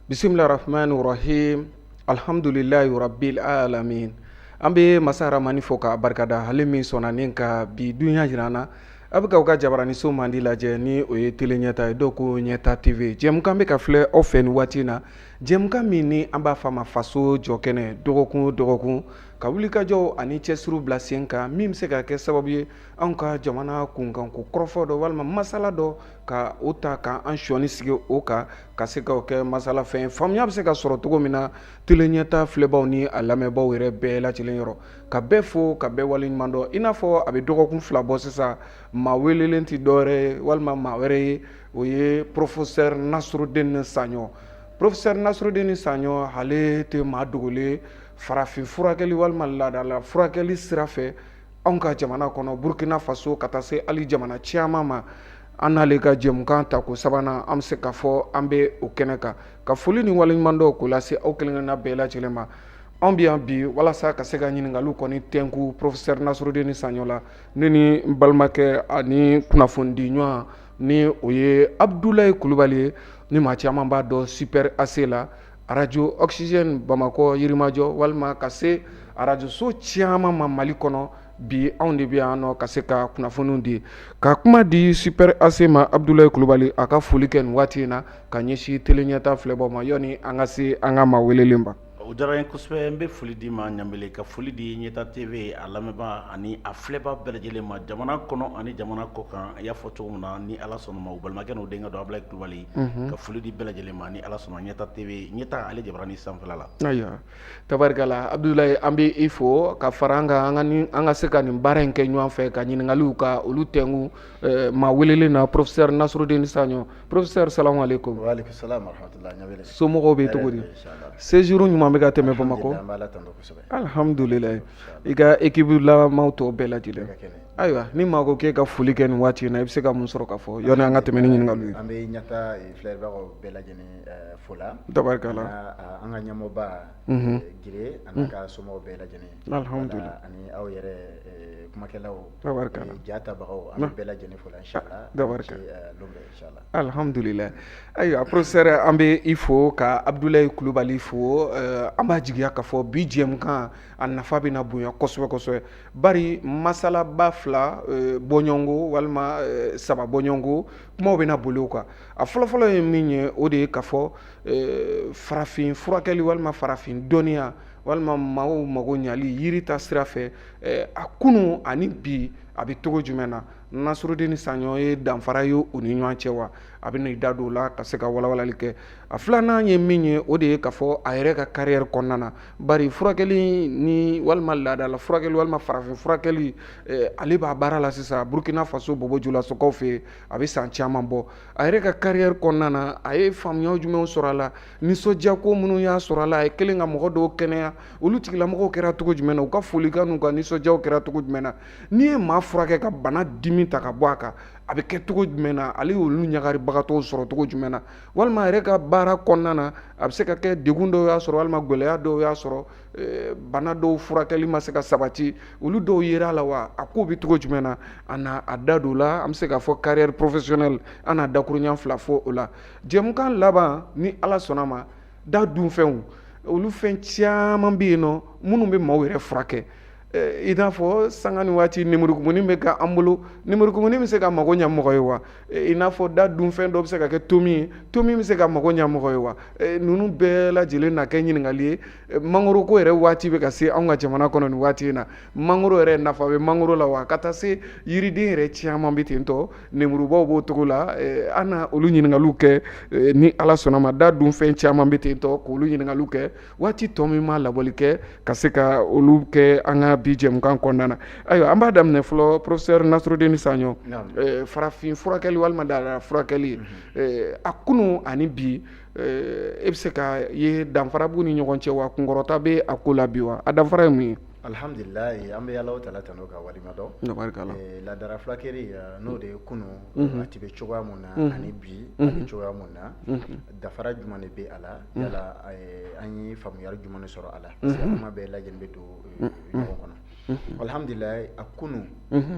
Bisimilahi rahmani rahim, alhamdulilahi rabbil alamin. An bɛ masa Ramani fo k'a barikada, ale min sɔnna ni ka bi dunya jira an na. A bɛ k'aw ka jabaraniso mandi lajɛ, ni o ye Télé Ɲɛta ye, dɔw ko Ɲɛta TV. Jɛmukan bɛ ka filɛ aw fɛ nin waati in na, jɛmukan min ni an b'a fɔ a ma Faso Jɔkɛnɛ. Dɔgɔkun o dɔgɔkun, ka wulikajɔw ani cɛsiriw bila sen kan min bɛ se ka kɛ sababu ye anw ka jamana kunkanko kɔrɔfɔ dɔ walima masala dɔ, ka o ta ka an sɔɔni sigi o kan, ka se k'o kɛ masala fɛn faamuya bɛ se ka sɔrɔ cogo min na Télé Ɲɛta filɛbaw ni a lamɛnbaw yɛrɛ bɛɛ lajɛlen yɔrɔ. Ka bɛɛ fo, ka bɛɛ waleɲuman dɔn. I n'a fɔ a bɛ dɔgɔkun 2 bɔ sisan, maa welelen tɛ dɔwɛrɛ ye walima maa wɛrɛ ye, o ye professeur Nasrudin Saɲɔ. Professeur Nasrudin Saɲɔ, ale tɛ maa dogolen farafin furakɛli walima laadala furakɛli sira fɛ anw ka jamana kɔnɔ, Burkina Faso, ka taa se hali jamana caman ma. An n'ale ka jɛmukan ta ko sabanan, an bɛ se k'a fɔ an bɛ o kɛnɛ kan. Ka foli ni waleɲuman dɔn k'o lase aw kelenkelenna bɛɛ lajɛlen ma. Anw bɛ yan bi walasa ka se ka ɲininkaliw kɔni tɛnku professeur Nasrudin Saɲɔ la, ne ni n balimakɛ ani kunnafonidi ɲɔgɔn, ni o ye Abudulayi Kulubali ye, ni maa caman b'a dɔn Super AC la, arajo Oxygène Bamakɔ, Yirimajɔ, walima ka se arajoso caman ma Mali kɔnɔ. Bi anw de bɛ yan nɔ ka se ka kunnafoniw di. Ka kuma di Super AC ma, Abudulayi Kulubali, a ka foli kɛ nin waati in na ka ɲɛsin Télé Ɲɛta filɛbaw ma, yanni an ka se an ka maa welelen ma. O diyara n ye kosɛbɛ. N bɛ foli d'i ma Ɲanbele, ka foli di Ɲɛta TV a lamɛnbaa ani a filɛbaa bɛɛ lajɛlen ma, jamana kɔnɔ ani jamana kɔ kan. I y'a fɔ cogo min na, ni Ala sɔnna ma, u balimakɛ n'u denkɛ don, Abulayi Kulubali, ka foli di bɛɛ lajɛlen ma, ni Ala sɔnna, Ɲɛta TV, Ɲɛta ale jabarani sanfɛla la. Ayiwa, tabarikala Abudulayi, an bɛ i fo ka fara an kan, an ka se ka nin baara in kɛ ɲɔgɔn fɛ, ka ɲininkaliw ka olu tɛnku maa welelen na, professeur Nasrudin Saɲɔ. Professeur, salamu aleykum. Wa aleykum salam wa rahmatulah. Ɲabele. Somɔgɔw bɛ cogo di? Séjour ɲuman bɛ ka tɛmɛ Bamakɔ? An b'Ala tando kosɛbɛ. Alhamdulilayi. I ka équipe lamaaw tɔw bɛɛ lajɛlen. Ayiwa, ni maa ko k'e ka foli kɛ nin waati in na, i bɛ se ka mun sɔrɔ ka fɔ yanni an ka tɛmɛ ni ɲininkaliw ye? An bɛ Ɲɛta filɛbagaw bɛɛ lajɛlen fo la. Tabarikala. An ka ɲɛmɔgɔba Gire a n'a ka somɔgɔw bɛɛ lajɛlen. Alhamdulilayi. Ani aw yɛrɛ kumakɛlaw. Tabarikala. Ja tabagaw, an bɛ bɛɛ lajɛlen fo la inchallah. Tabarikala. Lon bɛɛ inchallah. Alhamdulilayi. Ayiwa professeur, an bɛ i fo ka Abudulayi Kulubali fo. An b'a jigiya k'a fɔ bi jɛmukan a nafa bɛna bonya kosɛbɛ kosɛbɛ, bari masalaba fila bɔɲɔgɔnko walima saba bɔɲɔgɔnko kumaw bɛna boli o kan. A fɔlɔfɔlɔ ye min ye, o de ye k'a fɔ farafin furakɛli walima farafin dɔnniya walima maaw mago ɲali yiri ta sira fɛ, a kunu ani bi, a bɛ cogo jumɛn na? Nasrudin Saɲɔ ye danfara ye u ni ɲɔgɔn cɛ wa? A bɛ i da don o la ka se ka walawalali kɛ. A filanan ye min ye, o de ye k'a fɔ a yɛrɛ ka carrière kɔnɔna na, bari furakɛli ni walima laadala furakɛli walima farafin furakɛli, ale b'a baara la sisan Burkina Faso, Bobo Julasokaw fɛ yen, a bɛ san caman bɔ. A yɛrɛ ka carrière kɔnɔna na, a ye faamuya jumɛnw sɔrɔ a la? Nisɔndiya ko minnu y'a sɔrɔ a la? A ye kelen ka mɔgɔ dɔw kɛnɛya, olu tigilamɔgɔw kɛra cogo jumɛn na? U ka folikan n'u ka nisɔndiyaw kɛra cogo jumɛn na? N'i ye maa furakɛ ka bana dimi ta ka bɔ a kan, a bɛ kɛ cogo jumɛn na? Ale y'olu ɲagaribagatɔw sɔrɔ cogo jumɛn na? Walima a yɛrɛ ka baara kɔnɔna na, a bɛ se ka kɛ degun dɔw y'a sɔrɔ walima gɛlɛya dɔw y'a sɔrɔ, bana dɔw furakɛli ma se ka sabati, olu dɔw yera a la wa? A ko bɛ cogo jumɛn na? A na a da don o la. An bɛ se k'a fɔ carrière professionnelle, an n'a dakuruɲa fila fɔ o la. Jɛmukan laban, ni Ala sɔnna ma, da dunfɛnw, olu fɛn caman bɛ yen nɔ minnu bɛ maaw yɛrɛ furakɛ, i n'a fɔ sanga ni waati nemurukumuni bɛ ka an bolo. Nemurukumuni bɛ se ka mago ɲɛ mɔgɔ ye wa? I n'a fɔ da dunfɛn dɔ bɛ se ka kɛ tomi ye, tomi bɛ se ka mago ɲɛ mɔgɔ ye wa? Ninnu bɛɛ lajɛlen na kɛ ɲininkali ye. Mangoro ko yɛrɛ waati bɛ ka se anw ka jamana kɔnɔ nin waati in na. Mangoro yɛrɛ, nafa bɛ mangoro la wa? Ka taa se yiriden yɛrɛ caman bɛ ten tɔ, nemurubaw b'o cogo la. An na olu ɲininkaliw kɛ ni Ala sɔnna ma. Da dunfɛn caman bɛ ten tɔ, k'olu ɲininkaliw kɛ waati tɔ min ma labɔli kɛ, ka se ka olu kɛ an ka bi jɛmukan kɔnɔna na. Ayiwa, an b'a daminɛ fɔlɔ, professeur Nasrudin Saɲɔ, farafin furakɛli walima laadala furakɛli, a kunu ani bi, e bɛ se ka ye danfara b'u ni ɲɔgɔn cɛ wa? Kunkɔrɔta bɛ a ko la bi wa? A danfara ye mun ye? Alhamdulilayi, an bɛ Alahu taala tanu ka walima dɔn. Laadala furakɛli, n'o de ye kunu a tun bɛ cogoya mun na ani bi a bɛ cogoya mun na, dafara jumɛn de bɛ a la? Yala an ye faamuyali jumɛn de sɔrɔ a la? Parce que kuma bɛɛ lajɛlen bɛ don ɲɔgɔn kɔnɔ. Alhamdulilayi, a kunu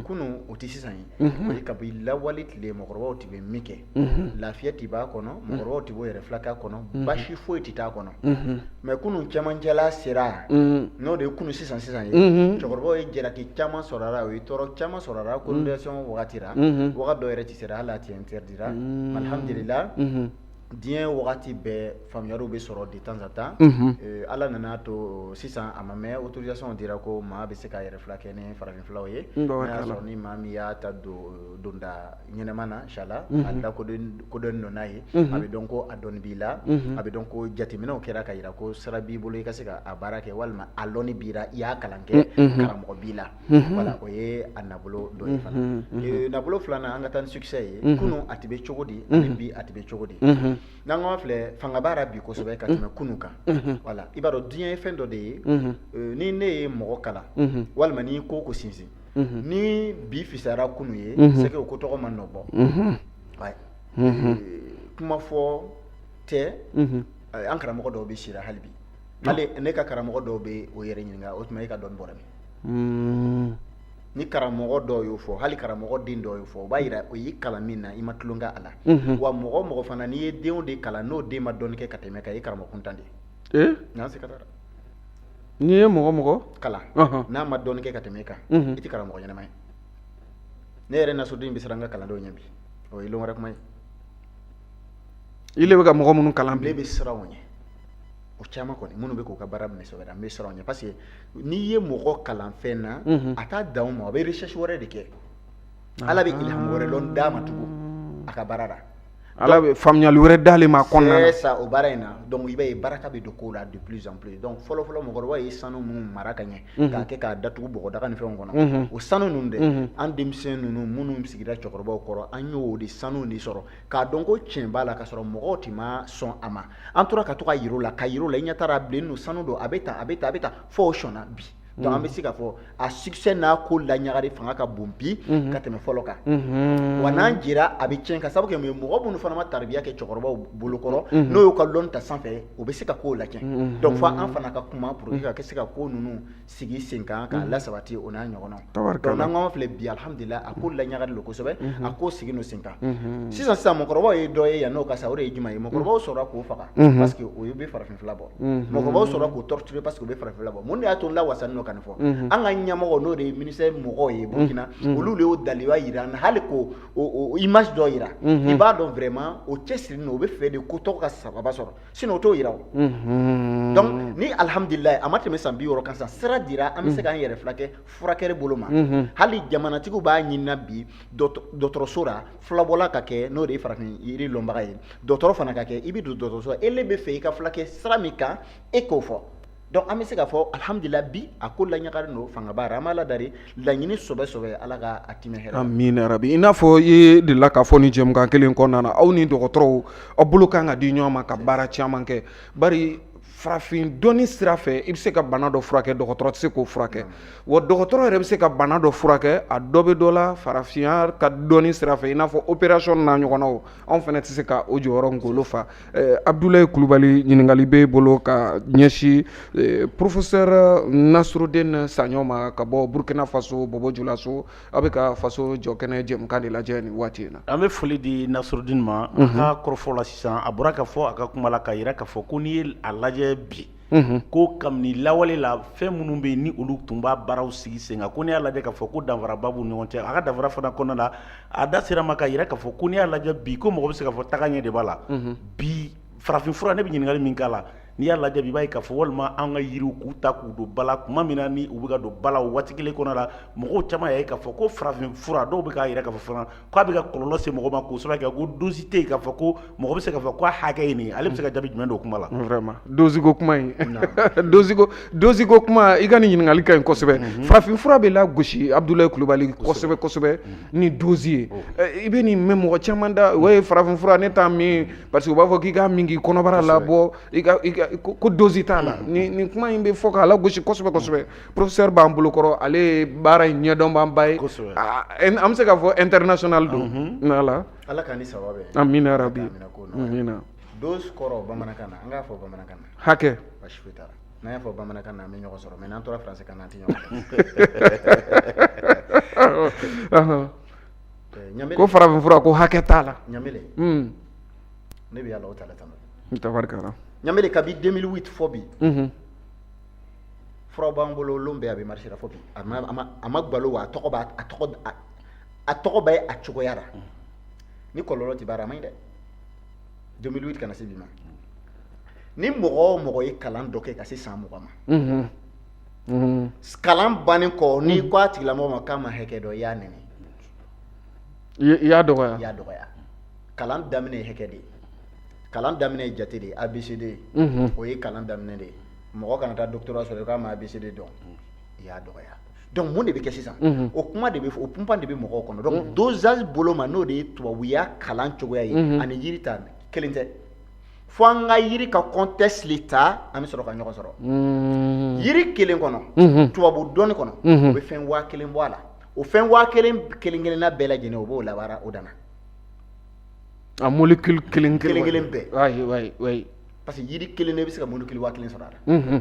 kunu, o tɛ sisan ye. O ye kabi lawale tile, mɔgɔkɔrɔbaw tun bɛ min kɛ, lafiya tun b'a kɔnɔ, mɔgɔkɔrɔbaw tun b'o yɛrɛ filakɛ kɔnɔ, basi foyi tɛ t'a kɔnɔ. Mais kunu cɛmancɛla sera, n'o de ye kunu sisan sisan ye, cɛkɔrɔbaw ye jalaki caman sɔrɔ a la, o ye tɔɔrɔ caman sɔrɔ a la colonisation wagati la. Wagati dɔw yɛrɛ tɛ sera, hali a tɛ interdira. Alhamdulillah, diɲɛ wagati bɛɛ faamuyaliw bɛ sɔrɔ de temps en temps. Ala nana to sisan, a ma mɛn, autorisation dira ko maa bɛ se k'a yɛrɛ filakɛ ni farafin fulaw ye. N'a y'a sɔrɔ ni maa min y'a ta don donda ɲɛnama na, inchallah, a lakodɔnnen don n'a ye, a bɛ dɔn ko a dɔnni b'i la, a bɛ dɔn ko jateminɛw kɛra ka jira ko sira b'i bolo i ka se ka a baara kɛ, walima a lɔnni b'i la, i y'a kalan kɛ, karamɔgɔ b'i la. Voilà, o ye a nabolo dɔ ye fana. Nabolo filanan, an ka taa ni succès ye. Kunun a tun bɛ cogo di ani bi a tun bɛ cogo di? N'an ko filɛ, fanga b'a la bi kosɛbɛ ka tɛmɛ kunun kan. Voilà, i b'a dɔn diɲɛ ye fɛn dɔ de ye, ni ne ye mɔgɔ kalan walima n'i ko ko sinsin, ni bi fisayara kunun ye, c'est que o ko tɔgɔ ma nɔ bɔ. Kuma fɔ tɛ, an karamɔgɔ dɔw bɛ sira hali bi, hali ne ka karamɔgɔ dɔw bɛ o yɛrɛ ɲininka: o tuma e ka dɔnni bɔra min? Ni karamɔgɔ dɔw y'o fɔ, hali karamɔgɔ den dɔw y'o fɔ, o b'a jira o y'i kalan min na, i ma tulon kɛ a la. Wa mɔgɔ mɔgɔ fana, n'i ye denw de kalan, n'o den ma dɔnni kɛ ka tɛmɛ kan, i ye karamɔgɔ kuntan de ye. N'an se ka taa. N'i ye mɔgɔ mɔgɔ kalan, n'a ma dɔnni kɛ ka tɛmɛ kan, i tɛ karamɔgɔ ɲɛnama ye. Ne yɛrɛ Nasrudin bɛ siran n ka kalandenw ɲɛ bi, o ye lon wɛrɛ kuma ye. I le bɛ ka mɔgɔ minnu kalan bi? Ne bɛ siran o ɲɛ, o caman kɔni minnu bɛ k'u ka baara minɛ sɛbɛ la, n bɛ siran o ɲɛ, parce que n'i ye mɔgɔ kalan fɛn na, a t'a dan o ma, a bɛ recherche wɛrɛ de kɛ. Ala bɛ ilhamu wɛrɛ lɔn d'a ma tugun a ka baara la. Ala bɛ faamuyali wɛrɛ d'ale ma a kɔnɔna na. C'est ça, o baara in na. Donc i b'a ye baraka bɛ don ko la de plus en plus. Donc fɔlɔ fɔlɔ, mɔgɔkɔrɔbaw ye sanu minnu mara ka ɲɛ, k'a kɛ k'a datugu bɔgɔdaga ni fɛnw kɔnɔ, o sanu ninnu dɛ, an denmisɛn ninnu minnu sigira cɛkɔrɔbaw kɔrɔ, an y'o de sanu de sɔrɔ k'a dɔn ko tiɲɛ b'a la, ka sɔrɔ mɔgɔw tun ma sɔn a ma. An tora ka to ka yir'u la, ka yir'u la, i ɲɛ taara bilen don, sanu don, a bɛ tan, a bɛ tan, a bɛ tan, fo o sɔnna bi. Donc an bɛ se k'a fɔ a succès n'a ko laɲagari fanga ka bon bi ka tɛmɛ fɔlɔ kan. Wa n'an jira, a bɛ tiɲɛ, ka sababu kɛ mun ye? Mɔgɔ minnu fana ma taribiya kɛ cɛkɔrɔbaw bolokɔrɔ, n'o y'u ka lɔnni ta sanfɛ, o bɛ se ka kow latiɲɛ. Donc fo an fana ka kuma pour que ka se ka ko ninnu sigi sen kan k'a lasabati, o n'a ɲɔgɔnnaw. Donc n'an ko an filɛ bi, alhamdulillah, a ko laɲagari don kosɛbɛ, a ko sigi don sen kan. Sisan sisan, mɔgɔkɔrɔbaw ye dɔ ye yan n'o ka sa, o de ye jumɛn ye? Mɔgɔkɔrɔbaw sɔrɔla k'o faga parce que o bɛ farafin fila bɔ. Mɔgɔkɔrɔbaw sɔrɔla k'o torturer parce que o bɛ farafin fila bɔ. Mun de y'a to n lawasalen don ka nin fɔ? An ka ɲɛmɔgɔ, n'o de ye ministère mɔgɔw ye Burukina, olu de y'o daliluya yira an na, hali k'o o image dɔ yira, i b'a dɔn vraiment o cɛsirilen don, o bɛ fɛ de ko tɔgɔ ka sababa sɔrɔ, sinon o t'o yira o. Donc ni alhamdulilayi, a ma tɛmɛ san 60 kan sisan, sira dira, an bɛ se k'an yɛrɛ furakɛ furakɛli bolo ma. Hali jamanatigiw b'a ɲinina bi dɔgɔtɔrɔso la, filabɔla ka kɛ, n'o de ye farafin yiri lɔnbaga ye, dɔgɔtɔrɔ fana ka kɛ. I bɛ don dɔgɔtɔrɔso la, e bɛ fɛ i ka furakɛ sira min kan, e k'o fɔ. Donc an bɛ se k'a fɔ alhamdulillah, bi a ko laɲagaren don, fanga b'a la. An b'a la dari laɲini sɔbɛ sɔbɛ, Ala ka a timɛ hɛrɛ. Amina rabi. I n'a fɔ i ye delila k'a fɔ ni jɛmukan kelen kɔnɔna na, aw ni dɔgɔtɔrɔw, aw bolo kan ka di ɲɔgɔn ma ka baara caman kɛ, bari farafin dɔnni sira fɛ, i bɛ se ka bana dɔ furakɛ, dɔgɔtɔrɔ tɛ se k'o furakɛ. Wa dɔgɔtɔrɔ yɛrɛ bɛ se ka bana dɔ furakɛ, a dɔ bɛ dɔ la farafinya ka dɔnni sira fɛ, i n'a fɔ opération n'a ɲɔgɔnnaw, anw fana tɛ se ka o jɔyɔrɔ ngolo fa. Abdoulaye Kulubali, ɲininkali b'e bolo ka ɲɛsin professeur Nasrudin Saɲɔ ma ka bɔ Burkina Faso, Bobo Julaso. Aw bɛ ka faso jɔ kɛnɛ jɛmukan de lajɛ nin waati in na. An bɛ foli di Nasrudin ma a ka kɔrɔfɔ la. Sisan a bɔra ka fɔ a ka kuma la, ka jira k'a fɔ ko n'i ye a lajɛ bi, ko kabini lawale la, fɛn minnu bɛ yen ni olu tun b'a baaraw sigi sen kan, ko n'i y'a lajɛ k'a fɔ ko danfaraba b'u ni ɲɔgɔn cɛ. A ka danfara fana kɔnɔna la, a da sera ma ka jira k'a fɔ ko n'i y'a lajɛ bi, ko mɔgɔ bɛ se k'a fɔ taga ɲɛ de b'a la bi farafin fura. Ne bɛ ɲininkali min k'a la, n'i y'a lajɛ bi, i b'a ye k'a fɔ walima an ka yiriw k'u ta k'u don ba la tuma min na ni u bɛ ka don ba la, o waati kelen kɔnɔ la, mɔgɔw caman y'a ye k'a fɔ ko farafin fura dɔw bɛ k'a jira k'a fɔ fana k'a bɛ ka kɔlɔlɔ se mɔgɔ ma, k'o sababu kɛ ko dose tɛ yen k'a fɔ ko mɔgɔ bɛ se k'a fɔ k'a hakɛ ye nin ye. Ale bɛ se ka jaabi jumɛn don o kuma la? Vraiment, dose ko kuma in, dose ko kuma, i ka nin ɲininkali ka ɲi kosɛbɛ. Farafin fura bɛ lagosi, Abdoulaye Kulubali, kosɛbɛ kosɛbɛ ni dose ye. I bɛ nin mɛn mɔgɔ caman da: o ye farafin fura, ne t'a min parce que u b'a fɔ k'i k'a min k'i kɔnɔbara labɔ, i ka i ka ko dose t'a la. Nin kuma in bɛ fɔ k'a lagosi kosɛbɛ kosɛbɛ. Professeur b'an bolo kɔrɔ, ale ye baara in ɲɛdɔnbaaba ye, an bɛ se k'a fɔ international don voilà. Ala k'an ni sababa bɛn. Amina rabi, amina. Dose kɔrɔ bamanankan na, an k'a fɔ bamanankan na. Hakɛ. Basi foyi t'a la. N'an y'a fɔ bamanankan na, an bɛ ɲɔgɔn sɔrɔ, mais n'an tora français kan na, an tɛ ɲɔgɔn sɔrɔ. Ko farafin fura ko hakɛ t'a la. Ɲamele, ne bɛ Alahu taala tanu. Tabarikala. Ɲamele, kabi 2008 fɔ bi, fura b'an bolo, lon bɛɛ a bɛ marché la fɔ bi. A ma gbalo wa, a tɔgɔ b'a a tɔgɔ a tɔgɔ bɛ a cogoya la. Ni kɔlɔlɔ tɛ baara, a man ɲi dɛ. 2008 ka na se bi ma, ni mɔgɔ o mɔgɔ ye kalan dɔ kɛ ka se san 20 ma, kalan bannen kɔ, n'i ko a tigilamɔgɔ ma k'a ma hakɛ dɔn, i y'a nɛni. I y'a dɔgɔya. I y'a dɔgɔya. Kalan daminɛ ye hakɛ de ye, kalan daminɛ ye jate de ye, ABCD, o ye kalan daminɛ de ye. Mɔgɔ kana taa doctorat sɔrɔ k'a ma ABCD dɔn, i y'a dɔgɔya. Donc mun de bɛ kɛ sisan? O kuma de bɛ o kunpan de bɛ mɔgɔw kɔnɔ. Donc dosage bolo ma, n'o de ye tubabuya kalan cogoya ye, ani yiri ta kelen tɛ. Fo an ka yiri ka contexte le ta, an bɛ sɔrɔ ka ɲɔgɔn sɔrɔ. Yiri kelen kɔnɔ, tubabu dɔnni kɔnɔ, o bɛ fɛn 1000 bɔ a la. O fɛn 1000 kelen kelenna bɛɛ lajɛlen, o b'o labaara, o danna. A molécule kelen kelen kelen bɛɛ. Oui, oui, oui. Parce que yiri kelen de bɛ se ka molécule 1000 sɔrɔ a la.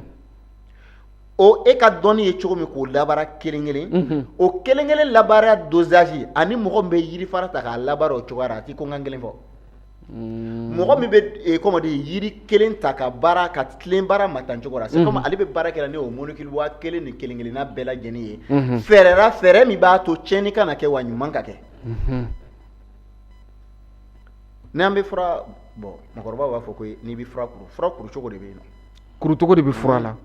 O e ka dɔnni ye cogo min k'o labaara kelen kelen, o kelen kelen labaara dosage, ani mɔgɔ min bɛ yiri fara ta k'a labaara o cogoya la, a t'i ko n kan kelen fɔ. Mɔgɔ min bɛ, comment dire, yiri kelen ta ka baara ka tilen baara ma tan cogo la, c'est comme ale bɛ baara kɛ ni o molécule 1000 ni kelen kelenna bɛɛ lajɛlen ye. Fɛɛrɛ la, fɛɛrɛ min b'a to tiɲɛni kana kɛ wa ɲuman ka kɛ. N'an bɛ fura bɔn, mɔgɔkɔrɔbaw b'a fɔ ko n'i bɛ fura kuru, fura kuru cogo de bɛ yen nɔ. Kuru cogo de bɛ fura la.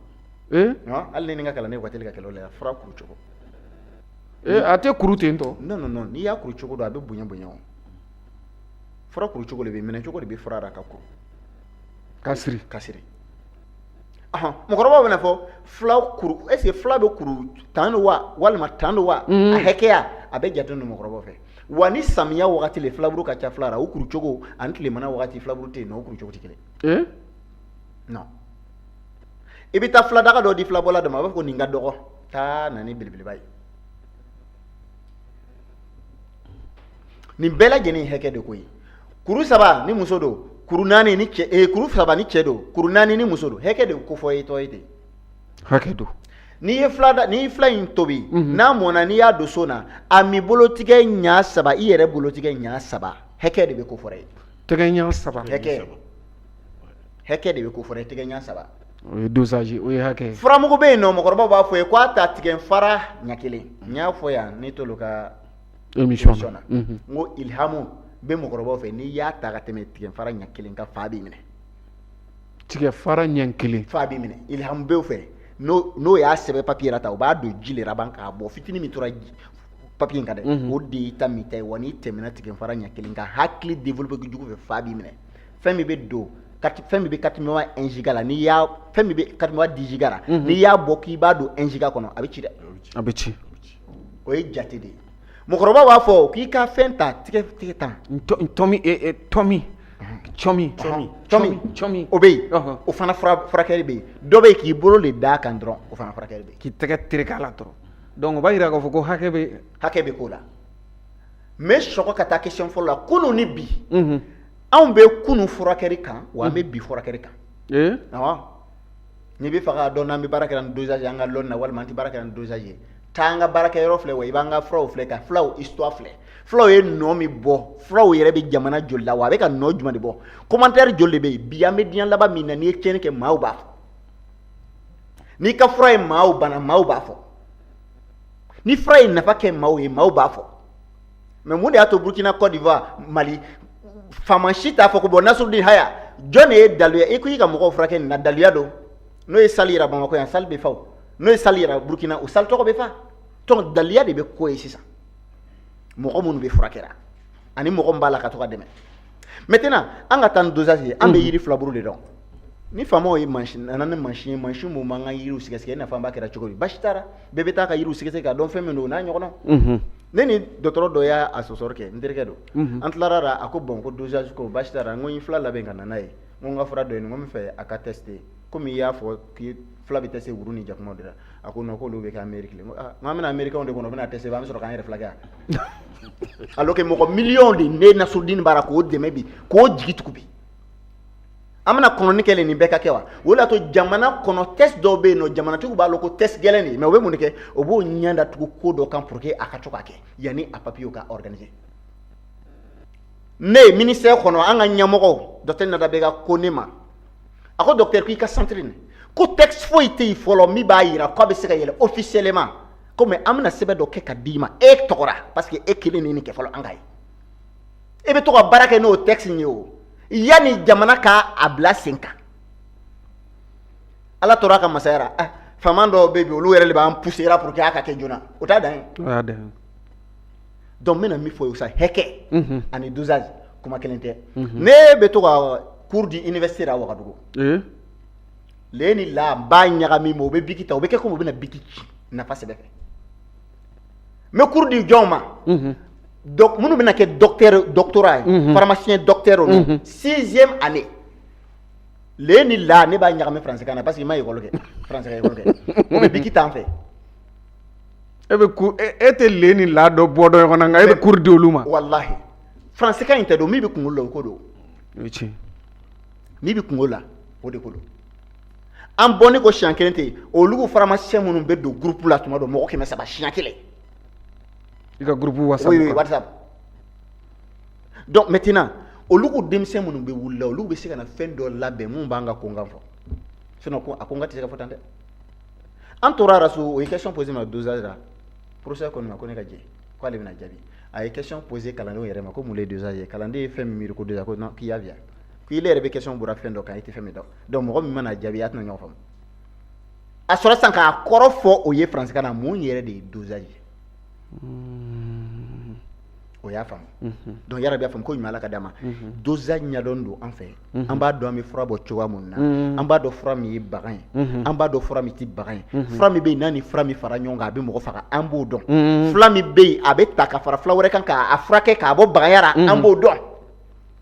Hali ni n ka kalanden ka teli ka kɛlɛ o la, fura kuru cogo. A tɛ kuru ten tɔ. Non, non, non, n'i y'a kuru cogo dɔn, a bɛ bonya bonya o. Fura kuru cogo de bɛ minɛ cogo de bɛ fura la ka kuru. Ka siri. Ka siri. Mɔgɔkɔrɔbaw bɛna fɔ fila kuru, est ce que fila bɛ kuru tan don wa, walima tan don wa? A hakɛya a bɛ jate don mɔgɔkɔrɔbaw fɛ. Wa ni samiya wagati le filaburu ka ca fila la, o kuru cogo ani tilemana wagati filaburu tɛ yen nɔ, o kuru cogo tɛ kelen. Non. I bɛ taa filadaga dɔ di filabɔla dɔ ma, a b'a fɔ ko nin ka dɔgɔ, taa na ni belebeleba ye. Nin bɛɛ lajɛlen ye hakɛ de ko ye. Kuru 3 ni muso don, kuru 4 ni cɛ, kuru 3 ni cɛ don, kuru 4 ni muso don, hakɛ de ko fɔ e tɔ ye ten. Hakɛ don. N'i ye fila da, n'i ye fila in tobi, n'a mɔnna, n'i y'a don so na, a mi bolotigɛ ɲa 3, i yɛrɛ bolotigɛ ɲa 3, hakɛ de bɛ ko fɔra ye. Tɛgɛ ɲa 3. Hakɛ. Hakɛ de bɛ ko fɔra ye, tɛgɛ ɲa 3. O ye dosage, o ye hakɛ ye. Furamugu bɛ yen nɔ, mɔgɔkɔrɔbaw b'a fɔ ye k'a ta tigɛ fara ɲɛ kelen. N y'a fɔ yan ne t'olu ka émission na. N ko ilhamu bɛ mɔgɔkɔrɔbaw fɛ, n'i y'a ta ka tɛmɛ tigɛ fara ɲɛ kelen kan, fa b'i minɛ. Tigɛ fara ɲɛ kelen. Fa b'i minɛ. Ilhamu b'o fɛ. N'o y'a sɛbɛn papier la ta, o b'a don ji le laban k'a bɔ fitinin min tora papier in kan dɛ, o de y'i ta min ta ye. Wa n'i tɛmɛna tigɛ fara ɲɛ kelen kan, hakili développé kojugu fɛ, fa b'i minɛ. Fɛn min bɛ don, fɛn min bɛ carte mémoire 1 giga la, n'i y'a fɛn min bɛ carte mémoire 10 giga la, n'i y'a bɔ k'i b'a don 1 giga kɔnɔ, a bɛ ci dɛ. A bɛ ci. O ye jate de ye. Mɔgɔkɔrɔba b'a fɔ k'i ka fɛn ta tigɛ tigɛ tan. Tɔmi tɔmi cɔmi cɔmi cɔmi. O bɛ yen. O fana furakɛli bɛ yen. Dɔ bɛ yen k'i bolo de d'a kan dɔrɔn, o fana furakɛli bɛ yen. K'i tɛgɛ tereke a la dɔrɔn. Donc o b'a jira k'a fɔ ko hakɛ bɛ. Hakɛ bɛ k'o la. N bɛ sɔgɔ ka taa question fɔlɔ la, kunun ni bi. Anw bɛ kunun furakɛli kan, wa an bɛ bi furakɛli kan. N'i bɛ fɛ k'a dɔn n'an bɛ baara kɛ ni dosage an ka lɔnni na, walima an tɛ baara kɛ ni dosage ye, taa an ka baarakɛyɔrɔ filɛ, wa i b'an ka furaw filɛ, ka fulaw histoire filɛ. Fulaw ye nɔ min bɔ, furaw yɛrɛ bɛ jamana joli la, wa a bɛ ka nɔ jumɛn de bɔ, commentaire joli de bɛ yen. Bi an bɛ diɲɛ laban min na, n'i ye tiɲɛni kɛ, maaw b'a fɔ. N'i ka fura ye maaw bana, maaw b'a fɔ. Ni fura ye nafa kɛ maaw ye, maaw b'a fɔ. Mais mun de y'a to Burkina, Côte d'Ivoire, Mali, faama si t'a fɔ ko bon Nasrudin haya, jɔn de ye daluya i ko i ka mɔgɔw furakɛ nin na, daluya don. N'o ye sali yira Bamakɔ yan, sali bɛ fa o. N'o ye sali yira Burkina, o sali tɔgɔ bɛ fa. Donc daluya de bɛ ko ye sisan. Mɔgɔ minnu bɛ furakɛra ani mɔgɔ min b'a la ka to ka dɛmɛ. Maintenant an ka taa ni dosage ye, an bɛ yiri filaburu de dɔn. Ni faamaw ye mansin nana ni mansin ye, mansin mun b'an ka yiriw sɛgɛsɛgɛ, i n'a fɔ an b'a kɛra cogo di, basi t'a la, bɛɛ bɛ taa ka yiriw sɛgɛsɛgɛ k'a dɔn fɛn min don n'a ɲɔgɔnna. Ne ni dɔgɔtɔrɔ dɔ y'a sɔsɔrɔ kɛ, n terikɛ don. An tilara la, a ko bon ko dosage ko basi t'a la, n ko n ye fila labɛn ka na n'a ye, n ko n ka fura dɔ ye nin, n ko n bɛ fɛ a ka tester komi i y'a fɔ k'i fila bɛ tester wuru ni jakumaw de la. A ko non, k'olu bɛ kɛ Amérique le. N ko aa, n ko an bɛna Américains de kɔnɔ, u bɛna tester, an bɛ sɔrɔ k'an yɛrɛ fila kɛ yan. Alors que mɔgɔ miliyɔn de ne Nasrudin b'a la k'o dɛmɛ bi, k'o jigi tugu bi. An bɛna kɔnɔni kɛ nin bɛɛ ka kɛ wa? O de y'a to jamana kɔnɔ test dɔw bɛ yen nɔ, jamanatigiw b'a lɔn ko test gɛlɛn de ye, mais u bɛ mun de kɛ? O b'o ɲɛ datugu ko dɔ kan pour que a ka to ka kɛ yanni a papier ka organiser. Ne ye ministère kɔnɔ, an ka ɲɛmɔgɔw, docteur Nada Bega ko ne ma, a ko docteur, k'i ka centre nin ko texte foyi tɛ yen fɔlɔ min b'a yira k'a bɛ se ka yɛlɛ officiellement ko, mais an bɛna sɛbɛn dɔ kɛ ka d'i ma e tɔgɔ la, parce que e kelen de nin kɛ fɔlɔ an ka ye. E bɛ to ka baara kɛ n'o texte in ye o yanni jamana ka a bila sen kan. Ala tora a ka masaya la. Ah, faama dɔw bɛ yen bi, olu yɛrɛ de b'an pousser pour que a ka kɛ joona, o t'a dan ye. O y'a dan ye. Donc n bɛna min fɔ ye sa, hɛkɛ ani dosage kuma kelen tɛ. Ne bɛ to ka cours di université la Wagadugu. Le ni la n b'a ɲagami, mais u bɛ biki ta, u bɛ kɛ komi u bɛna biki ci nafa sɛbɛ fɛ. N bɛ cours di jɔnw ma? Donc minnu bɛna kɛ docteur, doctorat ye, pharmacien docteur olu, sixième année. Le ni la ne b'a ɲagami français kan na, parce que n ma école kɛ, français ka école kɛ, o bɛ biki ta an fɛ. E bɛ ku e tɛ le ni la dɔ bɔ dɔ ɲɔgɔn na, nka e bɛ cours di olu ma. Walahi, français kan in tɛ don min bɛ kunkolo la, o ko don. O ye tiɲɛ. Min bɛ kunkolo la, o de ko don. An bɔnni ko siɲɛ kelen tɛ yen, olu pharmacien minnu bɛ don groupe la tuma dɔ, mɔgɔ 300 siɲɛ kelen. I ka groupe WhatsApp Oui, oui. kan. WhatsApp. Donc maintenant, olu ko denmisɛn minnu bɛ wuli la, olu bɛ se ka na fɛn dɔ labɛn mun b'an ka konkan fɔ, sinon ko a konkan tɛ se ka fɔ tan dɛ. An tora araso, o ye question posé ma dosage la. Professeur ko ne ma ko ne ka jɛ k'ale bɛna jaabi. A ye question posé kalandenw yɛrɛ ma ko mun de ye dosage ye. Kalanden ye fɛn min miiri ko dosage, ko non, k'i y'a bien, k'i yɛrɛ bɛ question bɔra fɛn dɔ kan, i tɛ fɛn min dɔn. Donc mɔgɔ min mana jaabi, a tɛna ɲɔgɔn faamu. A sɔrɔ sisan k'a kɔrɔ fɔ o ye faransikan na, mun yɛrɛ de ye dosage ye, o y'a faamu. Donc yarabi y'a faamu ko ɲuman, Ala ka d'a ma. Dosage ɲɛdɔn don an fɛ, an b'a dɔn an bɛ fura bɔ cogoya mun na, an b'a dɔn fura min ye bagan ye, an b'a dɔn fura min tɛ bagan ye, fura min bɛ yen n'a ni fura min fara ɲɔgɔn kan a bɛ mɔgɔ faga, an b'o dɔn, fura min bɛ yen a bɛ ta ka fara fura wɛrɛ kan k'a furakɛ k'a bɔ baganya la, an b'o dɔn.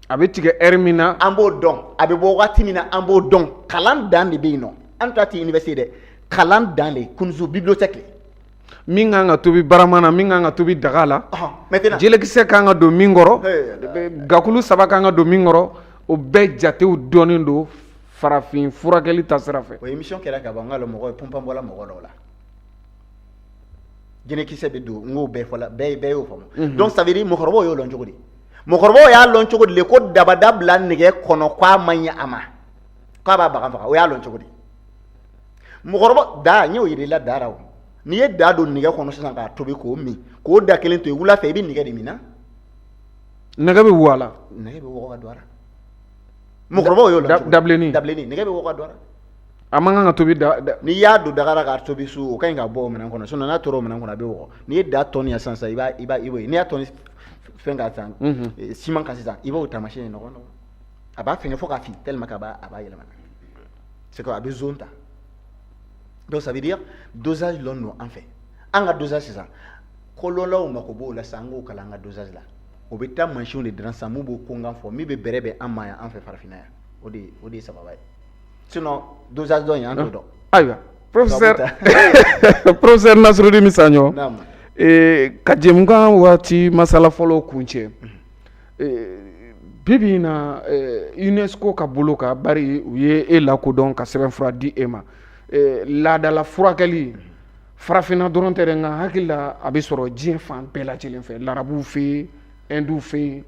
A bɛ tigɛ heure min na. An b'o dɔn, a bɛ bɔ waati min na, an b'o dɔn. Kalan dan de bɛ yen nɔ, an ta tɛ université dɛ, kalan dan de kunzu bibliothèque. Min kan ka tobi barama na, min kan ka tobi daga la, Maintenant, jelekisɛ kan ka don min kɔrɔ, gakulu saba kan ka don min kɔrɔ, o bɛɛ jatew dɔnnen don farafin furakɛli ta sira fɛ. O émission kɛra ka ban, n ka mɔgɔ ye pɔnpɔn bɔla mɔgɔ dɔw la, jɛnɛkisɛ bɛ don, n k'o bɛɛ fɔla, bɛɛ y'o faamu. Donc ça veut dire mɔgɔkɔrɔbaw y'o lɔn cogo di? Mɔgɔkɔrɔbaw y'a lɔn cogo di le ko dabada bila nɛgɛ kɔnɔ k'a man ɲi a ma, k'a b'a bagan faga? O y'a lɔn cogo di? Mɔgɔkɔrɔba da n y'o yir'i la da la, o n'i ye da don nɛgɛ kɔnɔ sisan k'a tobi k'o min, k'o da kelen to yen, wula fɛ i bɛ nɛgɛ de min na. Nɛgɛ bɛ wo a la. Nɛgɛ bɛ wɔgɔ ka don a la. Mɔgɔkɔrɔbaw y'o lɔn cogo di? Dabilennin. Dabilennin, nɛgɛ bɛ wɔgɔ ka don a la. A man kan ka tobi da. N'i y'a don daga la k'a tobi su, o ka ɲi ka bɔ o minɛn kɔnɔ, sinon n'a tora o minɛn kɔnɔ a bɛ wɔgɔ. N'i ye da tɔni yan sisan sisan, i b'o ye, n'i y'a tɔni fɛn kan sisan, siman kan sisan, i b'o taamasiyɛn ye nɔgɔ nɔgɔ, a b'a fɛngɛ fo k'a fin tellement que a b'a yɛlɛma, c'est que a bɛ zone ta. Donc ça veut dire dosage lɔn don an fɛ. An ka dosage sisan, kolɔlaw mako b'o la sisan, an k'o kalan an ka dosage la. O bɛ taa mansinw de dilan sisan mun b'o konkan fɔ, min bɛ bɛrɛ bɛn an ma yan, an fɛ farafinna yan. O de ye sababa ye, sinon dosage dɔn in an t'o dɔn. Ayiwa, professeur Nasirudini Saɲɔ, ka jɛmukan waati masala fɔlɔ kuncɛ, bi bi in na, UNESCO ka bolo kan, bari u ye e lakodɔn ka sɛbɛnfura di e ma, laadala furakɛli farafinna dɔrɔn tɛ dɛ, nka hakili la a bɛ sɔrɔ diɲɛ fan bɛɛ lajɛlen fɛ, larabuw fɛ yen, hinduw fɛ yen,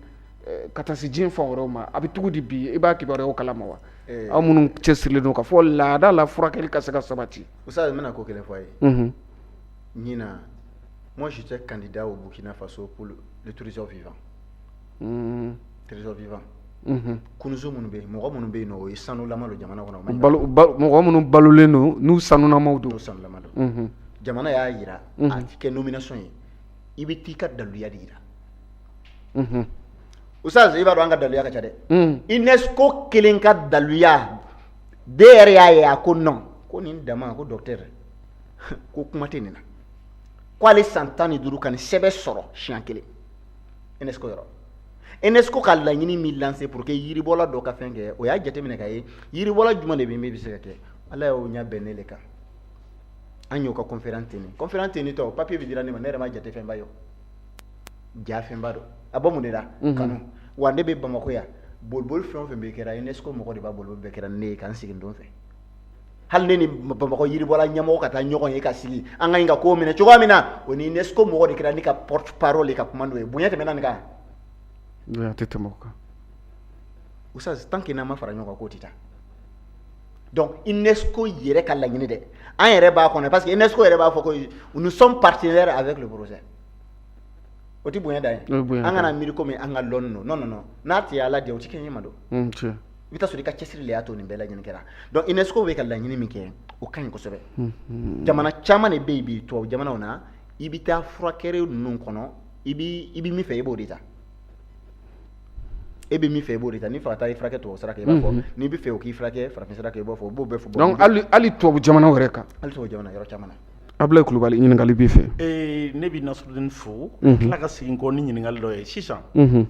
ka taa se diɲɛ fan wɛrɛw ma. A bɛ cogo di bi, i b'a kibaruyaw kalama wa, aw minnu cɛsirilen don ka fɔ laada la furakɛli ka se ka sabati? Oustaz, n bɛna ko kelen fɔ a ye. Ɲinan, moi j'étais candidat au Burkina Faso pour le trésor vivant. Trésor vivant. Kunuzo minnu bɛ yen, mɔgɔ minnu bɛ yen nɔ, o ye sanulama don jamana kɔnɔ. Mɔgɔ minnu balolen don n'u sanunamaw don. N'u sanulama don. Jamana y'a yira, a ti kɛ nomination ye, i bɛ t'i ka daluya de yira. Oustaz, i b'a dɔn an ka daluya ka ca dɛ. UNESCO kelen ka daluya, den yɛrɛ y'a ye, a ko non, ko nin dama ko docteur, ko kuma tɛ nin na, k'ale san 15 ka nin sɛbɛn sɔrɔ siɲɛ kelen UNESCO yɔrɔ. UNESCO ka laɲini min lancé pour que yiribɔla dɔ ka fɛn kɛ, o y'a jateminɛ k'a ye yiribɔla jumɛn de bɛ min bɛ se ka kɛ. Ala y'o ɲɛ bɛn ne de kan. An y'o ka conférence tenue, conférence tenue tɔ, papier bɛ dira ne ma, ne yɛrɛ ma jate fɛnba ye o, ja fɛnba don. A bɔ mun de la? Kanu wa. Ne bɛ Bamakɔ yan. Boliboli fɛn o fɛn bɛ kɛra, UNESCO mɔgɔ de b'a boliboli bɛɛ kɛra ne ye ka n sigi n don fɛ. Hali ne ni Bamakɔ yiribɔla ɲɛmɔgɔ ka taa ɲɔgɔn ye ka sigi, an ka ɲi ka ko minɛ cogoya min na, o ni UNESCO mɔgɔ de kɛra ne ka porte parole ye ka kuma n'o ye. Bonya tɛmɛna nin kan? Bonya tɛ tɛmɛ o kan. Oustaz, tant que n'an ma fara ɲɔgɔn kan, k'o tɛ taa. Donc UNESCO yɛrɛ ka laɲini dɛ, an yɛrɛ b'a kɔnɔ, parce que UNESCO yɛrɛ b'a fɔ ko nous sommes partenaires avec le projet. O tɛ bonya dan ye? An kana miiri komi an ka lɔnni don. Non, non, non, n'a tɛ Ala diya, o tɛ kɛ ɲɛ ma don. I bɛ taa sɔrɔ i ka cɛsiri de y'a to nin bɛɛ lajɛlen kɛra. Donc UNESCO bɛ ka laɲini min kɛ, o ka ɲi kosɛbɛ. Jamana caman de bɛ yen bi, tubabu jamanaw na, i bɛ taa furakɛli ninnu kɔnɔ, i bɛ min fɛ, i b'o de ta. E bɛ min fɛ, i b'o de ta. N'i fɛ ka taa i furakɛ tubabu sira kan, i b'a fɔ. N'i bɛ fɛ o k'i furakɛ farafin sira kan, i b'o fɔ. U b'o bɛɛ fɔ. Donc hali tubabu jamanaw yɛrɛ kan? Hali tubabu jamana yɔrɔ caman na. Abulayi Kulubali, ɲininkali b'i fɛ. Ne bɛ Nasrudini fo, tila ka segin kɔ ni ɲininkali dɔ ye sisan.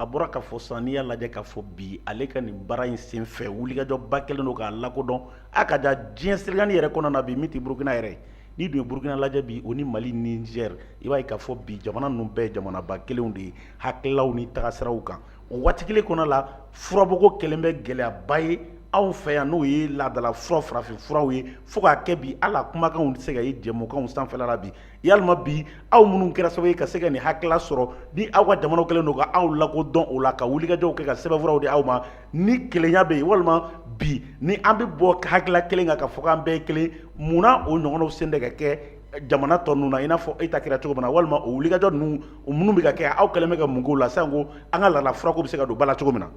A bɔra ka fɔ sisan, n'i y'a lajɛ k'a fɔ bi, ale ka nin baara in sen fɛ, wulikajɔba kɛlen don k'a lakodɔn a ka ja diɲɛ selekani yɛrɛ kɔnɔna na bi, min tɛ Burukina yɛrɛ ye. N'i dun ye Burukina lajɛ bi, o ni Mali ni Niger, i b'a ye k'a fɔ bi jamana ninnu bɛɛ ye jamanaba kelenw de ye hakililaw ni tagasiraw kan. O waati kelen kɔnɔ la, furabɔko kɛlen bɛ gɛlɛyaba ye anw fɛ yan, n'o ye laadala fura, farafin furaw ye, fo k'a kɛ bi hali a kumakanw tɛ se ka ye jɛmukanw sanfɛla la bi. Yalima bi, aw minnu kɛra sababu ye ka se ka nin hakilila sɔrɔ, ni aw ka jamanaw kɛlen don ka aw lakodɔn o la, ka wulikajɔw kɛ ka sɛbɛnfuraw di aw ma, ni kelenya bɛ yen, walima bi ni an bɛ bɔ hakilila kelen kan ka fɔ k'an bɛɛ ye kelen, munna o ɲɔgɔnnaw sen tɛ ka kɛ jamana tɔ ninnu na, i n'a fɔ e ta kɛra cogo min na? Walima o wulikajɔ ninnu, o minnu bɛ ka kɛ, aw kɛlen bɛ ka mun k'o la sisan ko an ka laada furako bɛ se ka don ba la cogo min na?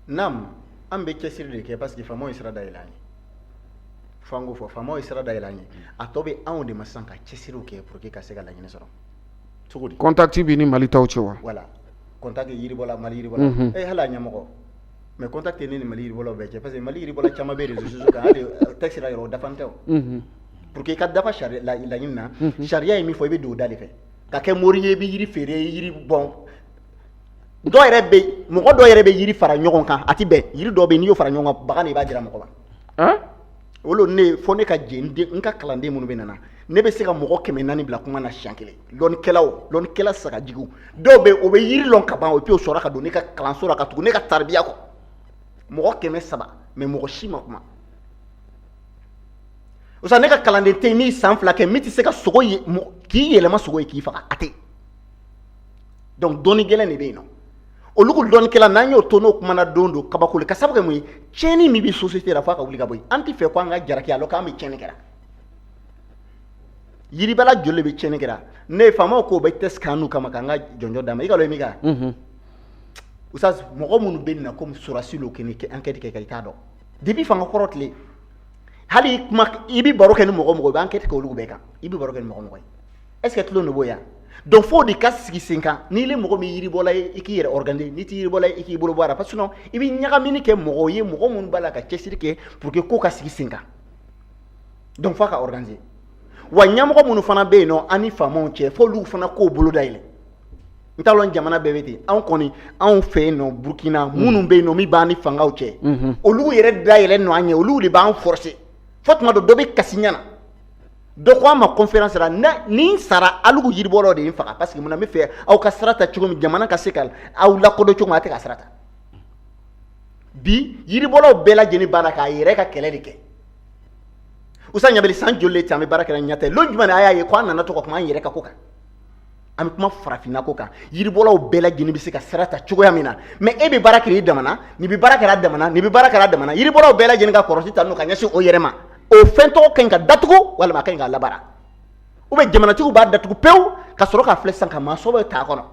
Naam, an bɛ cɛsiri de kɛ, parce que faamaw ye sira dayɛlɛ an ye. Fo an k'o fɔ, faamaw ye sira dayɛlɛ an ye. A tɔ bɛ anw de ma sisan ka cɛsiriw kɛ pour que ka se ka laɲini sɔrɔ. Cogo di? Contact b'i ni Mali taw cɛ wa? Voilà, contact yiribɔla, Mali yiribɔla, hali a ɲɛmɔgɔ, mais contact tɛ ne ni Mali yiribɔlaw bɛɛ cɛ, parce que Mali yiribɔla caman bɛ réseaux sociaux kan. Hali texte la yɔrɔ, o dafan tɛ. O pour que i ka dafa sariya laɲini na, sariya ye min fɔ, i bɛ don o da de fɛ ka kɛ mori ye. I bɛ yiri feere, yiri bɔn dɔw yɛrɛ bɛ, mɔgɔ dɔw yɛrɛ bɛ yiri fara ɲɔgɔn kan, a ti bɛn. Yiri dɔw bɛ yen, n'i y'o fara ɲɔgɔn kan, bagan de i b'a jira mɔgɔ ma. Olu ne fo ne ka jɛ n den, n ka kalanden minnu bɛ nana, ne bɛ se ka mɔgɔ 400 bila kuma na siɲɛ kelen. Lɔnnikɛlaw, lɔnnikɛla sagajigiw dɔw bɛ yen, o bɛ yiri lɔn ka ban, o puis o sɔrɔ ka don ne ka kalanso la ka tugu ne ka taribiya kɔ, mɔgɔ 300, mais mɔgɔ si ma kuma. O ne ka kalanden tɛ yen min san 2 kɛ min tɛ se ka sogo ye, k'i yɛlɛma sogo ye k'i faga, a tɛ. Donc dɔnni gɛlɛn de bɛ yen nɔ. Olu ko dɔnnikɛla, n'an y'o to n'o kumana don don, kabako le. Ka sababu kɛ mun ye? Tiɲɛni min bɛ société la, f'a ka wuli ka bɔ yen. An tɛ fɛ ko an ka jalaki alors k'an bɛ tiɲɛni kɛra. Yiribala joli de bɛ tiɲɛni kɛra? Ne ye faamaw ko o bɛ test k'an n'u kama k'an ka jɔnjɔn d'a ma. I ka dɔn min kan, Oustaz, mɔgɔ minnu bɛ na komi sɔrɔdasi l'o kɛ ni enquête kɛ, i t'a dɔn. Depuis fanga kɔrɔ tile, hali kuma i bɛ baro kɛ ni mɔgɔ mɔgɔ, i bɛ enquête kɛ olu bɛɛ kan. I bɛ baro kɛ ni mɔgɔ mɔgɔ ye, est ce que tulon de b'o yan? Donc fo de ka sigi sen kan. N'i le mɔgɔ min yiribɔla ye, i k'i yɛrɛ organiser. N'i tɛ yiribɔla ye, i k'i bolo bɔ a la, parce que sinon i bɛ ɲagamini kɛ mɔgɔw ye, mɔgɔ minnu b'a la ka cɛsiri kɛ pour que ko ka sigi sen kan. Donc f'a ka organiser. Wa ɲɛmɔgɔ minnu fana bɛ yen nɔ, an ni faamaw cɛ, f'olu fana k'o bolo dayɛlɛ. N t'a lɔn jamana bɛɛ bɛ ten. Anw kɔni, anw fɛ yen nɔ Burukina, minnu bɛ yen nɔ min b'an ni fangaw cɛ, olu yɛrɛ dayɛlɛ nɔ an ɲɛ, olu de b'an forcer. Fo tuma dɔ, dɔ bɛ kasi ɲɛna, dɔ ko an ma conférence la: ni n sara, alugu yiribɔlaw de ye n faga, parce que mun na? N bɛ fɛ aw ka sira ta cogo min, jamana ka se ka aw lakodɔn cogo min, a tɛ ka sira ta. Bi yiribɔlaw bɛɛ lajɛlen b'a la k'a yɛrɛ ka kɛlɛ de kɛ. Usa Ɲabili, san joli de ten an bɛ baara kɛra ɲɛta? Lon jumɛn a y'a ye ko an nana to ka kuma an yɛrɛ ka ko kan? An bɛ kuma farafinna ko kan, yiribɔlaw bɛɛ lajɛlen bɛ se ka sira ta cogoya min na. Mais e bɛ baara kɛ i damana, nin bɛ baara kɛ a damana, nin bɛ baara kɛ a damana. Yiribɔlaw bɛɛ lajɛlen ka kɔrɔsi ta n'o ka ɲɛsin o yɛrɛ ma. O fɛn tɔgɔ ka ɲi ka datugu, walima a ka ɲi k'a labaara, ou bien jamanatigiw b'a datugu pewu ka sɔrɔ ka filɛ sisan ka maa sɔbɛ t'a kɔnɔ.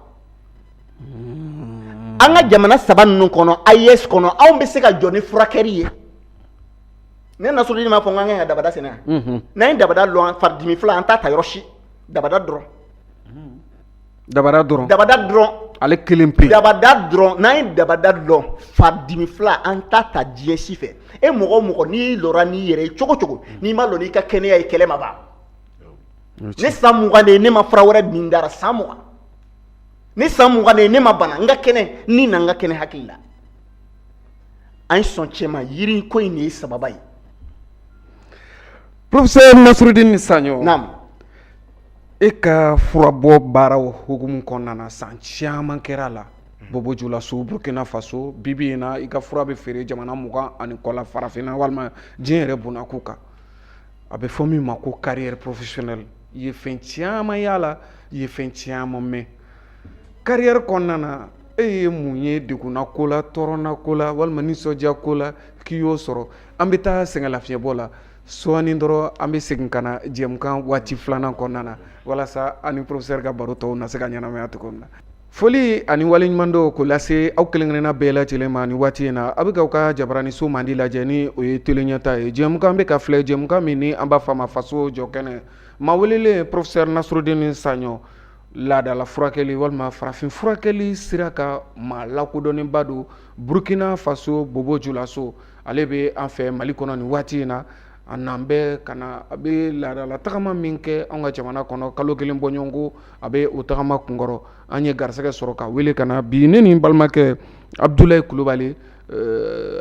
An ka jamana saba ninnu kɔnɔ, AES kɔnɔ, anw bɛ se ka jɔ ni furakɛli ye. Ne Nasrudini m'a fɔ n k'an ka dabada sɛnɛ yan. N'an ye dabada lɔn, faridimi fila, an t'a ta yɔrɔ si, dabada dɔrɔn. Dabada dɔrɔn? Dabada dɔrɔn. Ale kelen pe. Dabada dɔrɔn. N'an ye dabada lɔn, faridimi fila, an t'a ta diɲɛ si fɛ. E mɔgɔ o mɔgɔ, n'i lɔra n'i yɛrɛ ye cogo cogo, n'i ma lɔ n'i ka kɛnɛya ye, kɛlɛ ma ban. Ne san 20 de ye, ne ma fura wɛrɛ min dara san 20. Ne san 20 de ye, ne ma bana. N ka kɛnɛ ni na, n ka kɛnɛ hakili la. An ye sɔn cɛ ma, yiri ko in de ye sababa ye. Professeur Nasrudini Saɲɔ. Naam. E ka furabɔ baaraw hukumu kɔnɔna na, san caman kɛra a la. Bobo Julaso, Burkina Faso. Bi bi in na, i ka fura bɛ feere jamana 20 ani kɔ la, farafinna walima diɲɛ yɛrɛ bunakun kan. A bɛ fɔ min ma ko carrière professionnelle. I ye fɛn caman y'a la, i ye fɛn caman mɛn carrière kɔnɔna na. E ye mun ye degunna ko la, tɔɔrɔna ko la, walima nisɔndiya ko la k'i y'o sɔrɔ? An bɛ taa sɛgɛnlafiɲɛbɔ la sɔɔni dɔrɔn, an bɛ segin ka na jɛmukan waati filanan kɔnɔna na, walasa an ni professeur ka baro tɔw na se ka ɲɛnamaya cogo min na. Foli ani waleɲumandɔn k'o lase aw kelen-kelenna bɛɛ lajɛlen ma ni waati in na. A bɛ k'aw ka jabaraniso mandi lajɛ, ni o ye Télé Ɲɛta ye. Jɛmukan bɛ ka filɛ, jɛmukan min ni an b'a fɔ a ma Faso jɔ kɛnɛ. Maa welelen, professeur Nasrudini Saɲɔ, laadala furakɛli walima farafin furakɛli sira ka maa lakodɔnnenba don Burkina Faso, Bobo Julaso. Ale bɛ an fɛ Mali kɔnɔ nin waati in na. A n'an bɛ ka na, a bɛ laadala tagama min kɛ anw ka jamana kɔnɔ, kalo 1 bɔɲɔgɔnko, a bɛ o tagama kunkɔrɔ. An ye garisɛgɛ sɔrɔ ka wele ka na bi, ne ni balimakɛ Abudulayi Kulubali.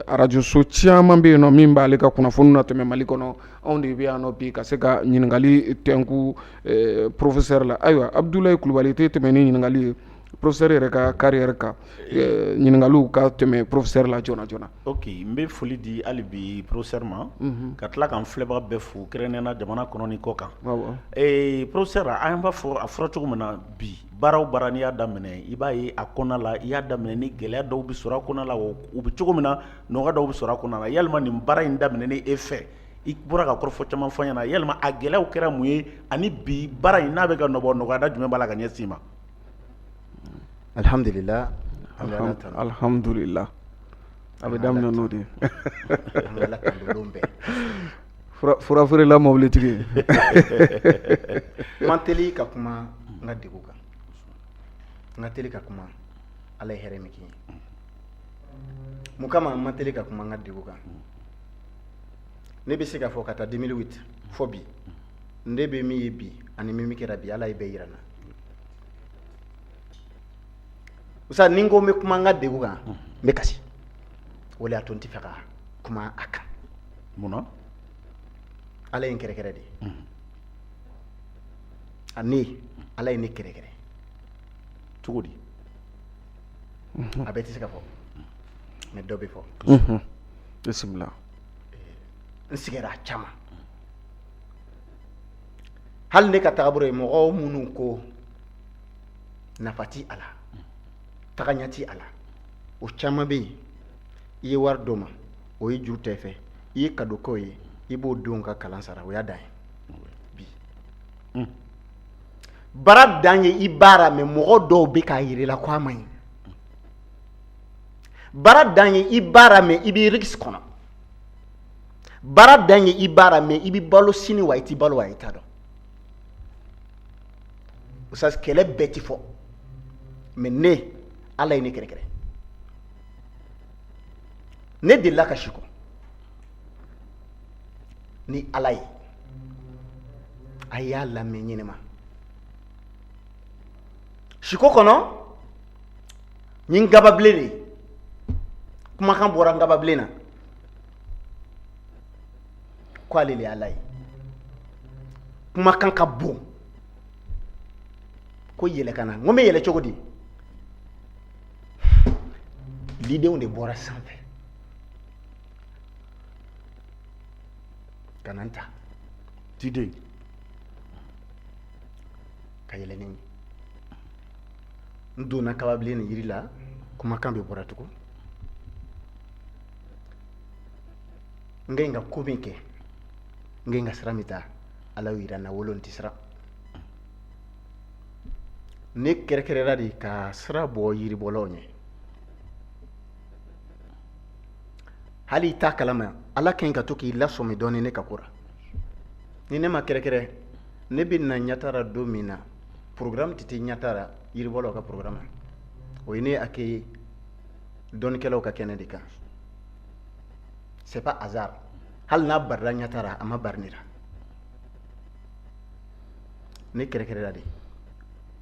Arajoso caman bɛ yen nɔ min b'ale ka kunnafoni na tɛmɛ Mali kɔnɔ. Anw de bɛ yan nɔ bi ka se ka ɲininkali tɛnku professeur la. Ayiwa, Abudulayi Kulubali tɛ tɛmɛ ni ɲininkali ye professeur yɛrɛ ka carrière kan. Ɲininkaliw ka tɛmɛ professeur la joona joona. Ok, n bɛ foli di hali bi professeur ma, ka tila ka n filɛbaga bɛɛ fo, kɛrɛnkɛrɛnnenya jamana kɔnɔ ni kɔ kan. Professeur, an b'a fɔ a fɔra cogo min na bi, baara o baara n'i y'a daminɛ, i b'a ye a kɔnɔna la, i y'a daminɛ ni gɛlɛya dɔw bɛ sɔrɔ a kɔnɔna la, u bɛ cogo min na, nɔgɔya dɔw bɛ sɔrɔ a kɔnɔna la. Yalima nin baara in daminɛnen e fɛ, i bɔra ka kɔrɔfɔ caman fɔ an ɲɛna, yalima a gɛlɛyaw kɛra mun ye, ani bi baara in n'a bɛ ka nɔbɔ, nɔgɔyada jumɛn b'a la ka ɲɛsin i ma? Alhamdulillah. Alhamdulillah, a bɛ daminɛ n'o de ye. Furafeerela, mobilitigi. Man teli ka kuma n ka degun kan, n ka teli ka kuma Ala ye hɛrɛ min kɛ n ye. Mun kama n man teli ka kuma n ka degun kan? Ne bɛ se k'a fɔ ka taa 2008 fɔ bi, ne bɛ min ye bi ani min kɛra bi, Ala ye bɛɛ yira n na. Musa, ni n ko n bɛ kuma n ka degun kan, n bɛ kasi. O de y'a to n tɛ fɛ ka kuma a kan. Munna? Ala ye n kɛrɛkɛrɛ de. A ne Ala ye ne kɛrɛkɛrɛ. Cogo di? A bɛɛ tɛ se ka fɔ, mais dɔ bɛ fɔ. Bisimila. N sigira a caman. Hali ne ka tagabolo ye, mɔgɔw minnu ko nafa ti a la, tagaɲɛ ti a la, o caman bɛ yen. I ye wari d'o ma, o ye juru ta i fɛ, i ye cadeau k'o ye, i b'o denw ka kalan sara, o y'a dan ye. Bi baara dan ye i baara, mais mɔgɔ dɔw bɛ k'a yira i la ko a man ɲi. Baara dan ye i baara, mais i bɛ risque kɔnɔ. Baara dan ye i baara, mais i bɛ balo sini wa i tɛ balo wa i t'a dɔn. Ustaz, kɛlɛ bɛɛ ti fɔ, mais ne Ala ye ne kɛrɛkɛrɛ. Ne delila ka siko ni Ala ye, a y'a lamɛn ɲɛnɛma. Siko kɔnɔ n ye n gababilen de ye, kumakan bɔra n gababilen na ko ale de ye Ala ye. Kumakan ka bon ko yɛlɛ ka na. N ko n bɛ yɛlɛ cogo di? Lidenw de bɔra sanfɛ ka na n ta. Diden. Ka yɛlɛ ni n ye. N donna kababilen ni yiri la, kumakan bɛ bɔra tugun. N ka ɲi ka ko min kɛ, n ka ɲi ka sira min ta, Ala y'o yira n na. Wolo n tɛ siran. Ne kɛrɛkɛrɛra de ka sira bɔ yiribɔlaw ɲɛ. Hali i t'a kalama, Ala ka ɲi ka to k'i lasɔmi dɔɔni ne ka ko la. Ni ne ma kɛrɛkɛrɛ, ne bɛ na Ɲatara don min na, programme tɛ tɛ Ɲatara, yiribɔlaw ka programme, o ye ne accueilli dɔnnikɛlaw ka kɛnɛ de kan. C'est pas hasard. Hali n'a barila Ɲatara, a ma bari ne la. Ne kɛrɛkɛrɛla de.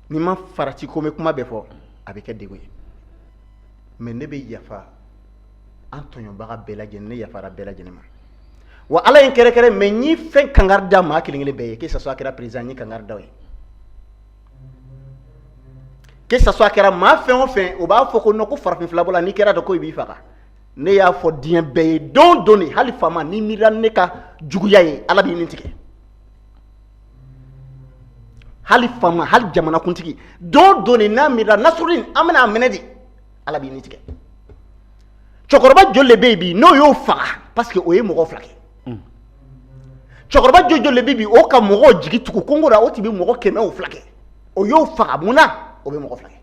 Ni ma farati ko n bɛ kuma bɛɛ fɔ, a bɛ kɛ degun ye. Mais ne bɛ yafa an tɔɲɔbaga bɛɛ lajɛlen, ne yafara bɛɛ lajɛlen ma. Wa Ala ye n kɛrɛkɛrɛ, mais n ye fɛn kangari da maa kelen kelen bɛɛ ye, que ce soit a kɛra président, n ye kangari da o ye. Que ça soit a kɛra maa fɛn o fɛn, o b'a fɔ ko non, ko farafin filabɔla, n'i kɛra dɔn ko i b'i faga. Ne y'a fɔ diɲɛ bɛɛ ye don don de, hali faama, n'i miirila ne ka juguya ye, Ala b'i ni tigɛ. Hali faama, hali jamanakuntigi, don don de n'a miirila Nasrudin, an bɛna a minɛ de, Ala b'i ni tigɛ. Cɛkɔrɔba joli de bɛ yen bi n'o y'o faga parce que o ye mɔgɔ fila kɛ? Cɛkɔrɔba joli joli de bɛ bi o ka mɔgɔw jigi tugu kongo la, o tigi bɛ mɔgɔ 100 o fila kɛ, o y'o faga mun na? O bɛ mɔgɔ fila kɛ.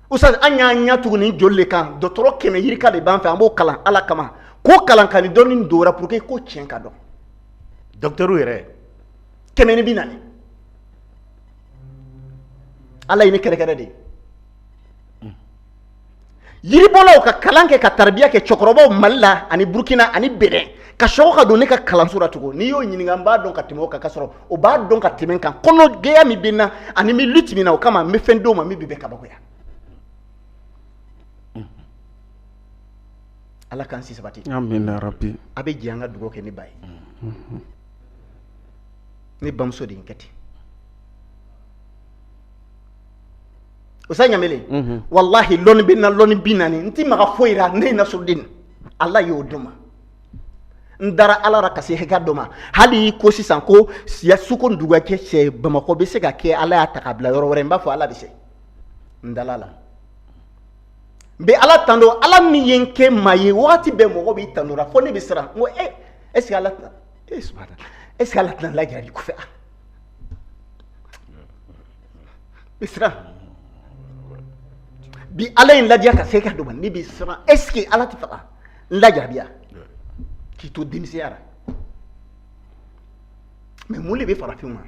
Ustaz, an y'an ɲɛ tugu nin joli de kan. Dɔgɔtɔrɔ 100 yirika de b'an fɛ, an b'o kalan Ala kama, k'o kalan ka nin dɔnni don o pour que ko tiɲɛ ka dɔn. Docteur yɛrɛ? 140. Ala ye ne kɛrɛkɛrɛ de ye. Yiribɔlaw ka kalan kɛ ka tarabiya kɛ cɛkɔrɔbaw Mali la ani Burukina ani Benin, ka sɔgɔ ka don ne ka kalanso la tugun. N'i y'o ɲininka, n b'a dɔn ka tɛmɛ o kan, ka sɔrɔ o b'a dɔn ka tɛmɛ n kan. Kɔnɔgɛya min bɛ n na ani n bɛ lutte min na, o kama n bɛ fɛn d'o ma min bɛ bɛɛ kabakoya. Ala k'an si sabati. Amina rabi. A bɛ jɛ an ka dugawu kɛ ne ba ye. Ne bamuso de ye n kɛ ten. Ustaz Ɲamele, wallahi lɔnni bɛ n na, lɔnni 40, n ti maga foyi la. Ne ye Nasrudin, Ala y'o d'o ma. N dara Ala la ka se hakɛ dɔ ma. Hali i ko sisan ko siya suko dugu kɛ cɛ Bamakɔ bɛ se ka kɛ, Ala y'a ta k'a bila yɔrɔ wɛrɛ, n b'a fɔ Ala bɛ se. N dala la, n bɛ Ala tando, Ala min ye n kɛ maa ye. Wagati bɛɛ mɔgɔ b'i tando la fo ne bɛ siran. N ko e est ce que Ala tɛna e subahana, est ce que Ala tɛna lajarabi kɔfɛ? Ah, n bɛ siran bi. Ala ye n ladiya ka se ka dɔ ma, ne bɛ siran, est ce que Ala tɛ faga n lajarabiya k'i to denmisɛnya la? Mais mun de bɛ farafinw ma?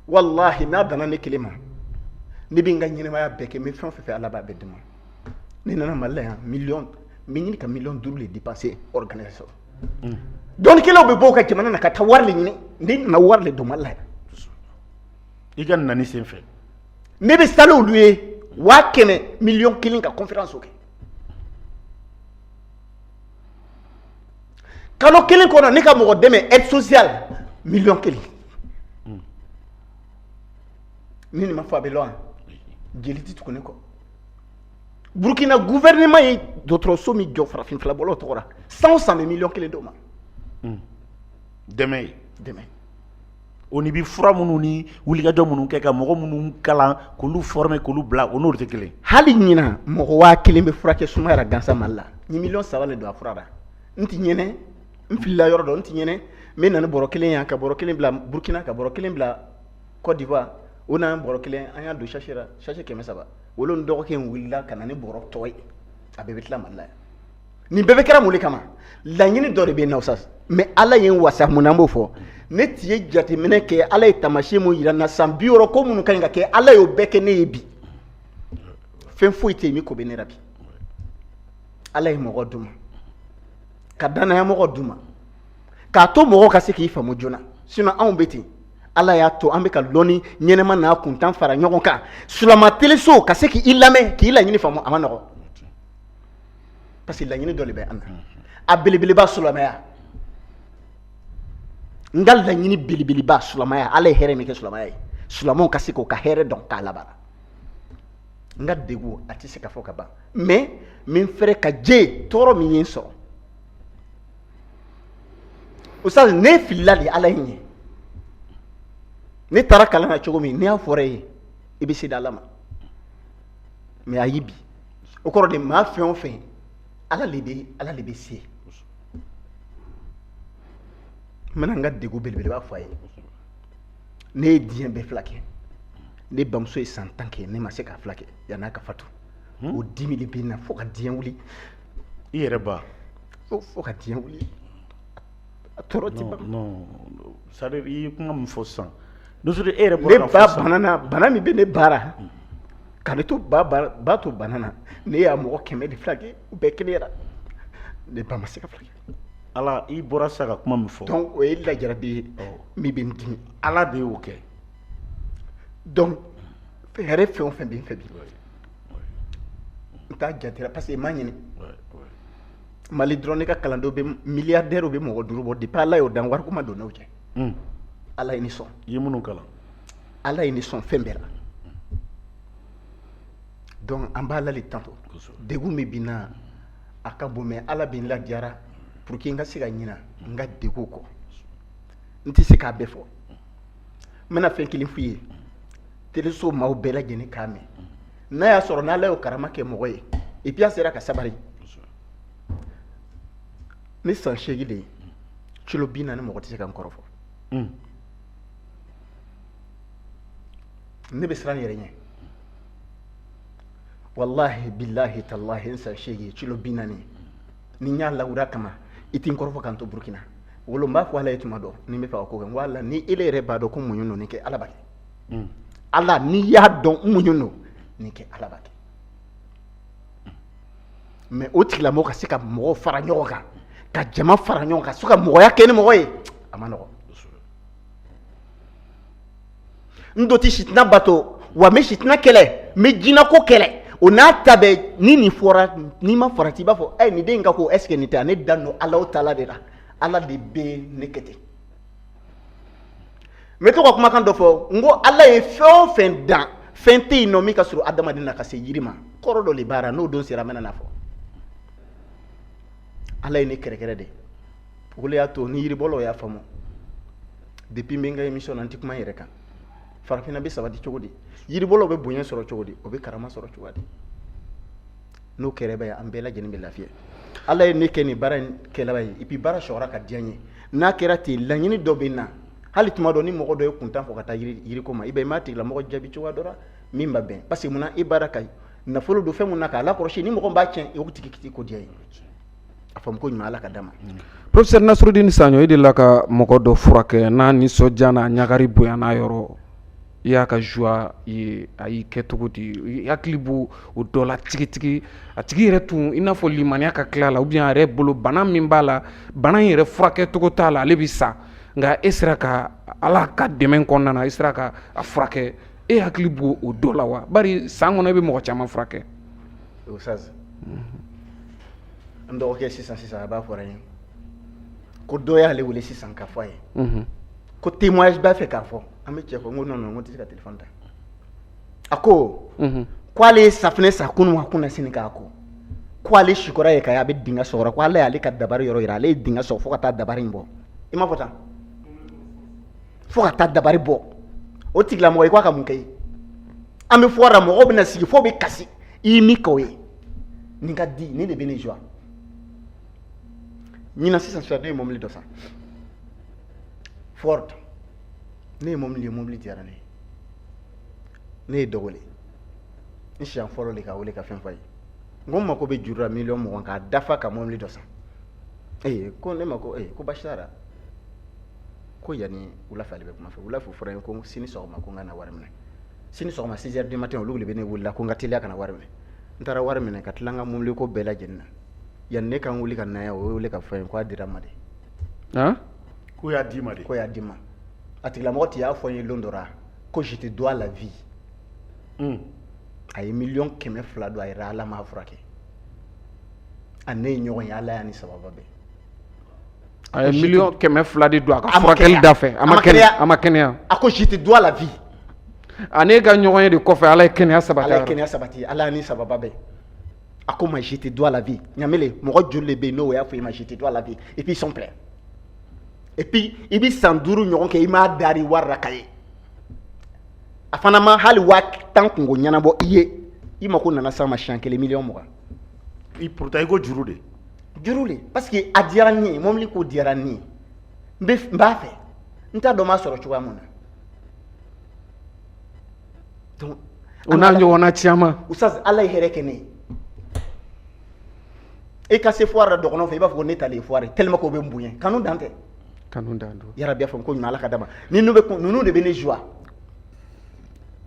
Walahi, n'a danna ne kelen ma, ne bɛ n ka ɲɛnɛmaya bɛɛ kɛ, n bɛ fɛn o fɛn fɛ, Ala b'a bɛɛ di n ma. Ne nana Mali la yan, miliyɔn n bɛ ɲini ka miliyɔn 5 de dépenser organisation. Dɔnnikɛlaw bɛ bɔ u ka jamana na ka taa wari de ɲini, ne nana wari de don Mali la yan. I ka nani sen fɛ. Ne bɛ sali olu ye 100 000, miliyɔn 1 ka conférence kɛ kalo kelen kɔnɔ. Ne ka mɔgɔ dɛmɛ aide sociale miliyɔn 1. Ni nin ma fɔ, a bɛ lɔn wa? Jeli ti tugu ne kɔ. Burukina gouvernement ye dɔgɔtɔrɔso min jɔ farafin filabɔlaw tɔgɔ la, san o san bɛ miliyɔn 1 d'o ma. Dɛmɛ ye. Dɛmɛ. O ni bi fura minnu ni wulikajɔ minnu kɛ ka mɔgɔ minnu kalan k'olu former k'olu bila, o n'o tɛ kelen. Hali ɲinan, mɔgɔ 1000 bɛ furakɛ sumaya la gansan Mali la. N ye miliyɔn 3 de don a fura la. N ti ɲɛnɛ, n filila yɔrɔ dɔ, n ti ɲɛnɛ. N bɛ na ni bɔrɔ kelen yan, ka bɔrɔ kelen bila Burukina, ka bɔrɔ kelen bila Côte d'Ivoire. O n'an bɔrɔ kelen, an y'a don sachet la, sachet 300. Olu ni dɔgɔkɛ in wulila ka na ni bɔrɔ tɔ ye, a bɛɛ bɛ tila Mali la yan. Nin bɛɛ bɛ kɛra mun de kama? Laɲini dɔ de bɛ yen nɔ sa, mais Ala ye n wasa. Mun na n b'o fɔ? Ne ti ye jateminɛ kɛ, Ala ye taamasiyɛn mun yira n na san 60 ko minnu ka ɲi ka kɛ, Ala y'o bɛɛ kɛ ne ye bi. Fɛn foyi tɛ yen min ko bɛ ne la bi. Ala ye mɔgɔ d'u ma, ka danaya mɔgɔ d'u ma, k'a to mɔgɔw ka se k'i faamu joona. Sinon anw bɛ ten, Ala y'a to an bɛ ka lɔnni ɲɛnɛma n'a kuntan fara ɲɔgɔn kan. Sulama teleso ka se k'i lamɛn, k'i laɲini faamu, a ma nɔgɔ, parce que laɲini dɔ de bɛ an na. A belebeleba, silamɛya. N ka laɲini belebeleba, silamɛya. Ala ye hɛrɛ min kɛ silamɛya ye, silamɛw ka se k'o ka hɛrɛ dɔn k'a labaara. N ka degun, a tɛ se ka fɔ ka ban, mais n bɛ n fɛrɛ ka jɛ tɔɔrɔ min ye n sɔrɔ. Ustaz, ne filila de, Ala ye n ɲɛ. Ne taara kalan na cogo min, n'i y'a fɔra e ye, i bɛ se di Ala ma. Mais ayi, bi o kɔrɔ de, maa fɛn o fɛn, Ala de bɛ se. N bɛna n ka degun belebeleba fɔ a ye. Ne ye diɲɛ bɛɛ fila kɛ. Ne bamuso ye san 10 kɛ, ne ma se k'a fila kɛ yann'a ka fatu. O dimi de bɛ n na fo ka diɲɛ wuli. I yɛrɛ ba? Fo ka diɲɛ wuli, a tɔɔrɔ tɛ ban. Non, c'est à dire i ye kuma min fɔ sisan, Nusuru, e yɛrɛ Ne bɔra ka ba fɔ sisan. bana na, bana min bɛ ne baara ka ne to ba ba to bana na, ne y'a mɔgɔ 100 de fila kɛ, u bɛɛ kɛnɛyara, ne ba ma se ka fila kɛ. Ala, i bɔra sisan ka kuma min fɔ. Donc o ye lajarabi ye min bɛ n dimi. Ala de y'o kɛ. Donc hɛrɛ fɛn o fɛn bɛ n fɛ bi, n t'a jatera parce que n m'a ɲini. Mali dɔrɔn, ne ka kalandenw bɛ milliardaire bɛ mɔgɔ 5 bɔ. Depuis Ala y'o dan, wariko ma don n'o cɛ. Ala ye ni sɔn. I ye minnu kalan. Ala ye ne sɔn fɛn bɛɛ la. Donc an b'Ala le tanto. Degun min bɛ n na a ka bon, mais Ala bɛ n ladiyara pour que n ka se ka ɲina n ka degun kɔ. N tɛ se k'a bɛɛ fɔ, n bɛna fɛn kelen f'i ye, teleso maaw bɛɛ lajɛlen k'a mɛn. N'a y'a sɔrɔ n'Ala y'o karama kɛ mɔgɔ ye, et puis a sera ka sabali. Ne san 8 de ye, kilo 40, mɔgɔ tɛ se ka n kɔrɔfɔ. Ne bɛ siran n yɛrɛ ɲɛ. Walahi, bilahi, talahi, n san 8, kilo 40, ni n y'a lawura kama, i tɛ n kɔrɔfɔ k'an to Burukina. Wolo n b'a fɔ Ala ye tuma dɔ, ni n bɛ fɛ ka ko kɛ, n ko Ala, ni ele yɛrɛ b'a dɔn ko muɲu don, nin kɛ, Ala b'a kɛ. Ala, n'i y'a dɔn n muɲu don, nin kɛ, Ala b'a kɛ. Mais o tigilamɔgɔ ka se ka mɔgɔw fara ɲɔgɔn kan, ka jama fara ɲɔgɔn kan, se ka mɔgɔya kɛ ni mɔgɔ ye, a ma nɔgɔn. N dɔ tɛ sitina bato wa, n bɛ sitina kɛlɛ, n bɛ jinɛko kɛlɛ. O n'a ta bɛɛ, ni nin fɔra, n'i ma farati, i b'a fɔ ɛ nin den in ka ko, est ce que nin tɛ? Ne dan don Alahu taala de la. Ala de bɛ ne kɛ ten. N bɛ to ka kumakan dɔ fɔ, n ko Ala ye fɛn o fɛn dan, fɛn tɛ yen nɔ min ka surun adamaden na ka se yiri ma. Kɔrɔ dɔ de b'a la, n'o don sera, n bɛna n'a fɔ. Ala ye ne kɛrɛkɛrɛ de, o de y'a to ni yiribɔlaw y'a faamu. Depuis n bɛ n ka émission na, n tɛ kuma n yɛrɛ kan. Farafinna bɛ sabati cogo di? Yiribɔlaw bɛ bonya sɔrɔ cogo di? O bɛ karama sɔrɔ cogo di? N'o kɛra bɛ, an bɛɛ lajɛlen bɛ lafiya. Ala ye ne kɛ nin baara in kɛlɛba ye, et puis baara sɔrɔra ka diya n ye. N'a kɛra ten, laɲini dɔ bɛ n na. Hali tuma dɔ, ni mɔgɔ dɔ ye kuntan fɔ ka taa yiriko ma, i b'a ye, i m'a tigilamɔgɔ jaabi cogoya dɔ la min ma bɛn, parce que munna? I baara ka nafolo don fɛn mun na k'a lakɔlɔsi, ni mɔgɔ b'a tiɲɛ, o tigi k'i ko diya ye. A faamu ko ɲuman, Ala ka d'a ma. Professeur Nasrudini Saɲɔ, i delila ka mɔgɔ dɔ furakɛ, n'a nisɔndiya n'a ɲagari bonya n'a yɔrɔ, i y'a ka joie ye, a y'i kɛ cogo di? I hakili b'o o dɔ la tigitigi? A tigi yɛrɛ tun i n'a fɔ limaniya ka tila la, ou bien a yɛrɛ bolo bana min b'a la, bana in yɛrɛ furakɛcogo t'a la, ale bɛ sa, nka e sera ka Ala ka dɛmɛ kɔnɔna na, i sera ka a furakɛ. E hakili b'o o dɔ la wa? Bari san kɔnɔ, e bɛ mɔgɔ caman furakɛ. Oustaz, n dɔgɔkɛ sisan sisan, a b'a fɔra n ye ko dɔ y'ale wele sisan k'a fɔ a ye ko témoignage b'a fɛ k'a fɔ. An bɛ cɛ fɔ, n ko non non, n ko tɛ se ka téléphone ta. A ko k'ale ye safunɛ san kunun, a kunna sini k'a ko k'ale sikɔrɔ ye k'a ye a bɛ dingɛ sɔgɔra, ko Ala y'ale ka dabari yɔrɔ yira, ale ye dingɛ sɔgɔ fo ka taa dabari in bɔ. I m'a fɔ tan, fo ka taa dabari bɔ. O tigilamɔgɔ, i ko a ka mun kɛ ye? An bɛ fɔra, mɔgɔw bɛna sigi fo bɛ kasi, i ye min kɛ o ye. Nin ka di nin de bɛ ne joie. Ɲinan sisan sisan, ne ye mobili dɔ san, Ford. Ne ye mobili ye, mobili diyara ne ye. Ne ye dɔ wele, n siɲɛ fɔlɔ de ka wele ka fɛn fɔ a ye. N ko n mako bɛ juru la miliyɔn 20 k'a dafa ka mobili dɔ san. Ee, ko ne ma ko ee, ko baasi t'a la, ko yanni wula fɛ ale bɛ kuma fɛ. Wula fɛ fɔra n ye ko sini sɔgɔma ko n ka na wari minɛ. Sini sɔgɔma 6 heures du matin, olu de bɛ ne wele ko n ka teliya ka na wari minɛ. N taara wari minɛ ka tila n ka mobili ko bɛɛ lajɛlen na. Yanni ne ka n wuli ka na yan, o ye wele ka fɔ n ye ko a dira n ma de. Ko y'a d'i ma de? Ko y'a di n ma. A tigilamɔgɔ tun y'a fɔ n ye lon dɔ la ko je te dois la vie. A ye miliyɔn 200 don a yɛrɛ, Ala m'a furakɛ. A ne ye ɲɔgɔn ye, Ala y'a ni sababa bɛn. A ye miliyɔn 200 de don a ka furakɛli da fɛ, a ma kɛnɛya, a ma kɛnɛya. A ko je te dois la vie. A ne ka ɲɔgɔn ye de kɔfɛ, Ala ye kɛnɛya sabati. Ala ye kɛnɛya sabati, Ala y'a ni sababa bɛn. A ko ma je te dois la vie. Ɲamele, mɔgɔ joli de bɛ yen n'o y'a fɔ i ma je te dois la vie, et puis ils sont prêts? Et puis i bɛ san 5 ɲɔgɔn kɛ, i m'a dari wari la ka ye, a fana ma hali 10 000 kungo ɲɛnabɔ i ye. I mako nana s'a ma siɲɛ kelen, miliyɔn 20. I pourtant i ko juru de. Juru de, parce que a diyara n ye, mobili ko diyara n ye, n bɛ n b'a fɛ, n t'a dɔn n b'a sɔrɔ cogoya mun na. Donc o n'a ɲɔgɔnna caman. Oustaz, Ala ye hɛrɛ kɛ ne ye. E ka se foire la dɔgɔnɔ fɛ, i b'a fɔ ko ne talen foire, tellement que o bɛ n bonya, kanu dan tɛ. Kanu dan don. Yarabi, a fɔ ko ɲuman, Ala ka d'a ma. Ni bɛ ninnu de bɛ ne joie.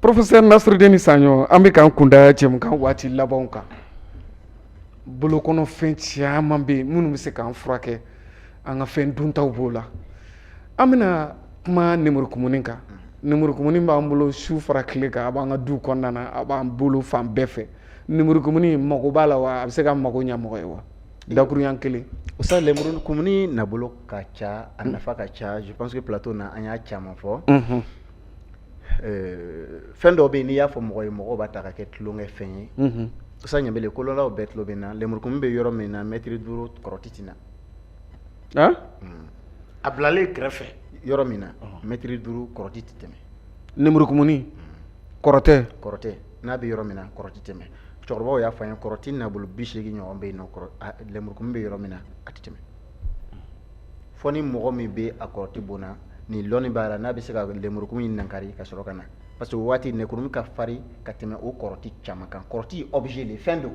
Professeur Nasrudini Saɲɔ, an bɛ k'an kunda jɛmukan waati labanw kan. Bolokɔnɔ fɛn caman bɛ yen minnu bɛ se k'an furakɛ, an ka fɛn duntaw b'o la. An bɛna kuma nemurukumuni kan. Nemurukumuni b'an bolo su fara tile kan, a b'an ka du kɔnɔna na, a b'an bolo fan bɛɛ fɛ. Nemurukumuni, mago b'a la wa? A bɛ se ka mago ɲɛ mɔgɔ ye wa? Dakurunya kelen. Oustaz, lemurukumuni nabolo ka ca, a nafa ka ca. Je pense que plateau na, an y'a caman fɔ. Fɛn dɔw bɛ yen, n'i y'a fɔ mɔgɔ ye, mɔgɔw b'a ta ka kɛ tulonkɛ fɛn ye. Sa Ɲanbele, kolonlaw bɛɛ tulo bɛ n na. Lemurukumuni bɛ yɔrɔ min na, mɛtiri 5 kɔrɔti tɛ na. A bilalen kɛrɛfɛ. Yɔrɔ min na, mɛtiri 5 kɔrɔti tɛ tɛmɛ. Lemurukumuni kɔrɔtɛ. Kɔrɔtɛ n'a bɛ yɔrɔ min na, kɔrɔti tɛmɛ. Cɛkɔrɔbaw y'a fɔ an ye, kɔrɔti nabolo 80 ɲɔgɔn bɛ yen nɔ. Lemurukumuni bɛ yɔrɔ min na, a tɛ tɛmɛ. Fɔ ni mɔgɔ min bɛ a kɔrɔti bonna ni lɔnni b'a la, n'a bɛ se ka lemurukumu in nankari ka sɔrɔ ka na, parce que o waati lemurukumu ka farin ka tɛmɛ o kɔrɔti caman kan. Kɔrɔti ye objet de, fɛn don.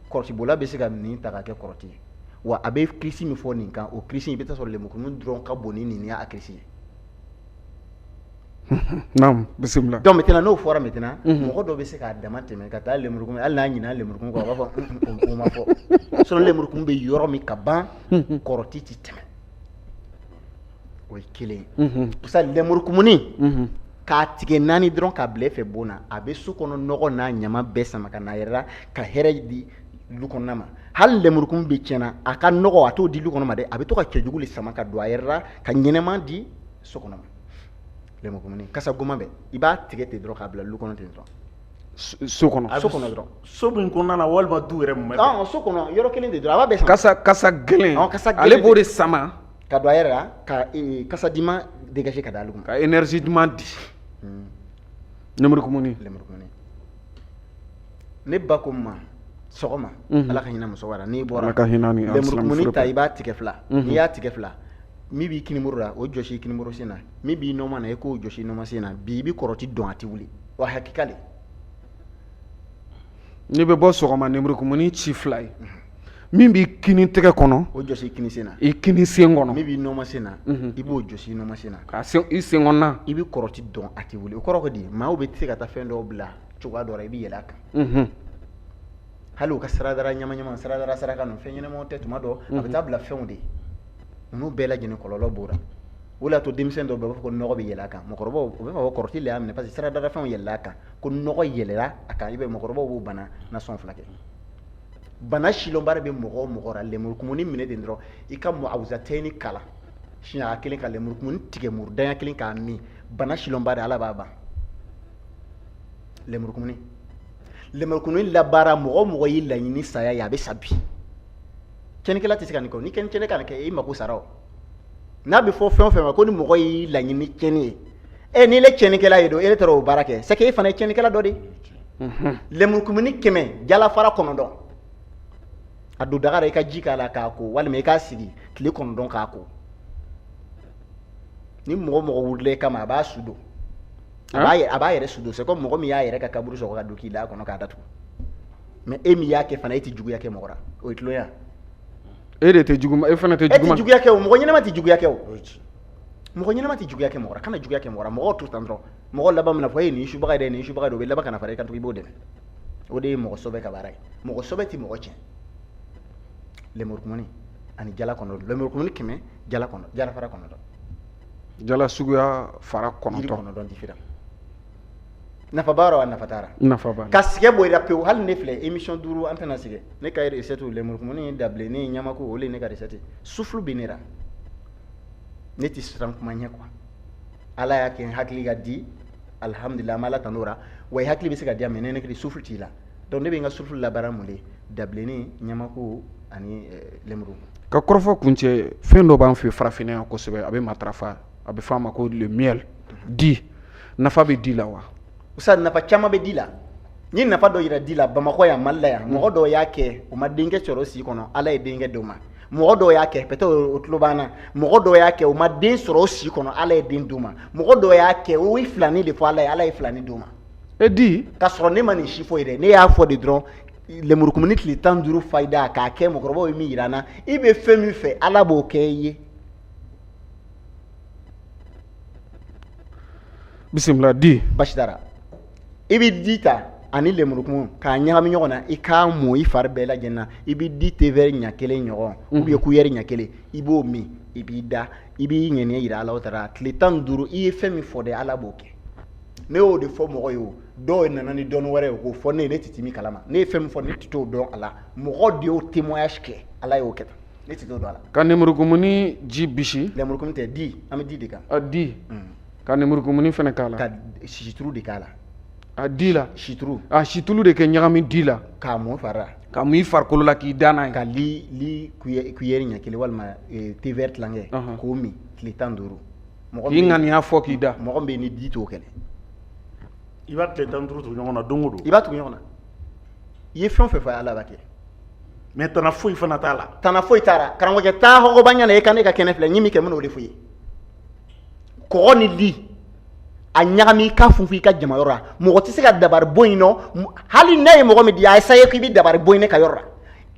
Kɔrɔtibola bɛ se ka nin ta ka kɛ kɔrɔti ye. Wa a bɛ kirisi min fɔ nin kan, o kirisi i bɛ taa sɔrɔ lemurukumu dɔrɔn ka bon ni nin y'a kirisi ye. Naam, bisimila. Donc maintenant, n'o fɔra maintenant, mɔgɔ dɔ bɛ se k'a dama tɛmɛ ka taa lemurukumu, hali n'a ɲinɛna lemurukumu kɔ, a b'a fɔ o ma fɔ. Sinon lemurukumu bɛ yɔrɔ min ka ban, kɔrɔti tɛ tɛmɛ. O ye kelen ye. Sa lemurukumuni, k'a tigɛ naani dɔrɔn k'a bila e fɛ bon na, a bɛ so kɔnɔ nɔgɔ n'a ɲama bɛɛ sama ka na a yɛrɛ la, ka hɛrɛ di lu kɔnɔna ma. Hali lemurukumu bɛ tiɲɛna, a ka nɔgɔ a t'o di lu kɔnɔ ma dɛ, a bɛ to ka cɛjugu de sama ka don a yɛrɛ la, ka ɲɛnɛman di so kɔnɔ ma. Lemurukumuni kasa goman bɛ, i b'a tigɛ ten dɔrɔn k'a bila lu kɔnɔ ten dɔrɔn. So kɔnɔ. So kɔnɔ dɔrɔn. So min kɔnɔna na walima du yɛrɛ mun bɛ? So kɔnɔ, yɔrɔ kelen de dɔrɔn, a b'a bɛɛ sama. Kasa gɛlɛn. Kasa gɛlɛn. Ale b'o de sama ka don a yɛrɛ la, ka kasa duman dégager ka d'ale ma. Ka énergie duman di. Lemurukumuni. Lemurukumuni. Ne ba ko n ma sɔgɔma, Ala ka hinɛ muso la, n'i bɔra Ala ka hinɛ ni lemurukumuni ta, i b'a tigɛ fila. N'i y'a tigɛ fila, min b'i kinibolo la, o jɔsi i kinibolo sen na. Min b'i nɔma na, i k'o jɔsi i nɔma sen na. Bi i bɛ kɔrɔti dɔn, a tɛ wuli. Wa hakika le. N'i bɛ bɔ sɔgɔma, lemurukumuni ci fila ye. Min b'i kini tɛgɛ kɔnɔ, o jɔsi i kini sen na. I kini sen kɔnɔ. Min b'i nɔma sen na, i b'o jɔsi i nɔma sen na. Ka sen i sen kɔnɔna. I bɛ kɔrɔti dɔn, a tɛ wuli. O kɔrɔ ko di? Maaw bɛ se ka taa fɛn dɔw bila cogoya dɔ la, i bɛ yɛlɛ a kan. Hali u ka siradara ɲama ɲama, siradara saraka ninnu, fɛn ɲɛnamaw tɛ. Tuma dɔ a bɛ taa bila fɛnw de ye. Ninnu bɛɛ lajɛlen kɔlɔlɔ b'o la. O de y'a to denmisɛn dɔw bɛ yen, u b'a fɔ ko nɔgɔ bɛ yɛlɛ a kan. Mɔgɔkɔrɔbaw u bɛ fɔ ko kɔrɔti le y'a minɛ, parce que siradara fɛnw yɛlɛla a kan, ko nɔgɔ yɛlɛla a kan. I b'a ye mɔgɔkɔrɔbaw b'o bana nasɔn fila kɛ. Bana silɔnba bɛ mɔgɔ o mɔgɔ la, lemurukumuni minɛ ten dɔrɔn, i ka muawuzatɛni kalan siɲɛ kelen, ka lemurukumuni tigɛ murudanya kelen k'a min, bana silɔnba de, Ala b'a ban. Lemurukumuni, lemurukumuni labaara, mɔgɔ o mɔgɔ y'i laɲini saya ye, a bɛ sa bi. Tiɲɛnikɛla tɛ se ka nin kɛ. Ni tiɲɛni ka nin kɛ, i mako sara o. N'a bɛ fɔ fɛn o fɛn ma ko ni mɔgɔ y'i laɲini tiɲɛni ye, ɛ n'i le tiɲɛnikɛla ye don, e de taara o baara kɛ, c'est que e fana ye tiɲɛnikɛla dɔ de ye. Lemurukumuni 100, jalafara 9, a don daga la, i ka ji k'a la k'a ko, walima i k'a sigi tile 9 k'a ko. Ni mɔgɔ mɔgɔ wulila i kama, a b'a su don, a b'a yɛrɛ su don. C'est comme mɔgɔ min y'a yɛrɛ ka kaburu sɔgɔ ka don k'i da a kɔnɔ k'a datugu. Mais e min y'a kɛ fana, e tɛ juguya kɛ mɔgɔ la, o ye tulonya. E de tɛ jugu, e fana tɛ jugu. E tɛ juguya kɛ o, mɔgɔ ɲɛnama tɛ juguya kɛ o. Mɔgɔ ɲɛnama tɛ juguya kɛ mɔgɔ la, kana juguya kɛ mɔgɔ la. Mɔgɔw to tan dɔrɔn, mɔgɔ laban bɛna fɔ e nin subaga ye dɛ, nin subaga de, o bɛ laban ka na fara i kan tugun, i b'o dɛmɛ. O de ye mɔgɔ sɔbɛ ka baara ye. Mɔgɔ sɔbɛ tɛ mɔgɔ tiɲɛ. Lemurukumuni ani jala kɔnɔ, lemurukumuni 100, jala kɔnɔ, jala fara 9. Jala suguya fara 9. Yiri 9 différent. Nafa b'a la wa nafa t'a la? Nafa b'a la. Ka sigɛ bɔ i la pewu. Hali ne filɛ émission 5, an tɛna sigɛ. Ne ka recette, lemurukumuni dabilenni ɲamako, o de ye ne ka recette. Souffle bɛ ne la. Ne tɛ siran kuma ɲɛ quoi. Ala y'a kɛ n hakili ka di, alhamdulilah, an b'Ala tanu o la. Wa i hakili bɛ se ka diya, mais ne hakili souffle t'i la. Donc ne bɛ n ka souffle labaara mun de? Dabilenni, ɲamako ani lemuru. Ka kɔrɔfɔ kuncɛ, fɛn dɔ b'an fɛ farafinna yan kosɛbɛ, a bɛ matarafa, a bɛ fɔ a ma ko le miel. Di nafa bɛ di la wa? Usa, nafa caman bɛ di la. N ye nafa dɔ yira di la Bamakɔ yan, Mali la yan. Mɔgɔ dɔw y'a kɛ, u ma denkɛ sɔrɔ si kɔnɔ, Ala ye denkɛ d'u ma. Mɔgɔ dɔw y'a kɛ, peut-être o tulo b'an na. Mɔgɔ dɔw y'a kɛ, u ma den sɔrɔ si kɔnɔ, Ala ye den d'u ma. Mɔgɔ dɔw y'a kɛ, o ye filani de fɔ Ala ye, Ala ye filani d'u ma. E di? K'a sɔrɔ ne ma nin si fɔ ye dɛ, ne y'a fɔ de dɔrɔn. Lemurukumuni tile 15 fayida k'a kɛ, mɔgɔkɔrɔbaw ye min yira an na, i bɛ fɛn min fɛ, Ala b'o kɛ i ye. Bisimila di. Basi t'a la. I bɛ di ta ani lemurukumu k'a ɲagami ɲɔgɔn na, i k'a mɔ i fari bɛɛ lajɛlen na. I bɛ di thé vert ɲɛ kelen ɲɔgɔn, ou bien cuillère ɲɛ kelen, i b'o min, i b'i da, i b'i ŋɛniya yira Ala taala. Tile 15, i ye fɛn min fɔ dɛ, Ala b'o kɛ. Ne y'o de fɔ mɔgɔ ye. O dɔw nana ni dɔnni wɛrɛ ye k'o fɔ ne ye, ne tɛ min kalama. Ne ye fɛn min fɔ, ne tɛ t'o dɔn a la. Mɔgɔ de y'o témoignage kɛ, Ala y'o kɛ tan, ne tɛ t'o dɔn a la. Ka lemurukumuni ji bisi. Lemurukumuni tɛ di, an bɛ di de kan. Di. Ka nemurukumuni fana k'a la. Ka situlu de k'a la. A di la. Situlu. A situlu de kɛ ɲagami di la. K'a mun fari la. K'a mun i farikolo la k'i da n'a ye. Ka li cuillère ɲɛ kelen walima thé vert tilancɛ k'o min tile 15. Mɔgɔ k'i ŋaniya fɔ k'i da. Mɔgɔ min bɛ yen ni di t'o kɛlɛ. I b'a tile 15 tugu ɲɔgɔn na don o don. I b'a tugu ɲɔgɔn na. I ye fɛn o fɛn fɔ Ala b'a kɛ. Mais tana foyi fana t'a la. Tana foyi t'a la. Karamɔgɔkɛ taa hɔgɔba ɲɛna e ka ne ka kɛnɛ filɛ n ye min kɛ n bɛn'o de f'i ye. Kɔgɔ ni li a ɲagami i k'a funfun i ka jama yɔrɔ la mɔgɔ tɛ se ka dabari bɔ yen nɔ hali n'a ye mɔgɔ min diya a essayer k'i bɛ dabari bɔ ne ka yɔrɔ la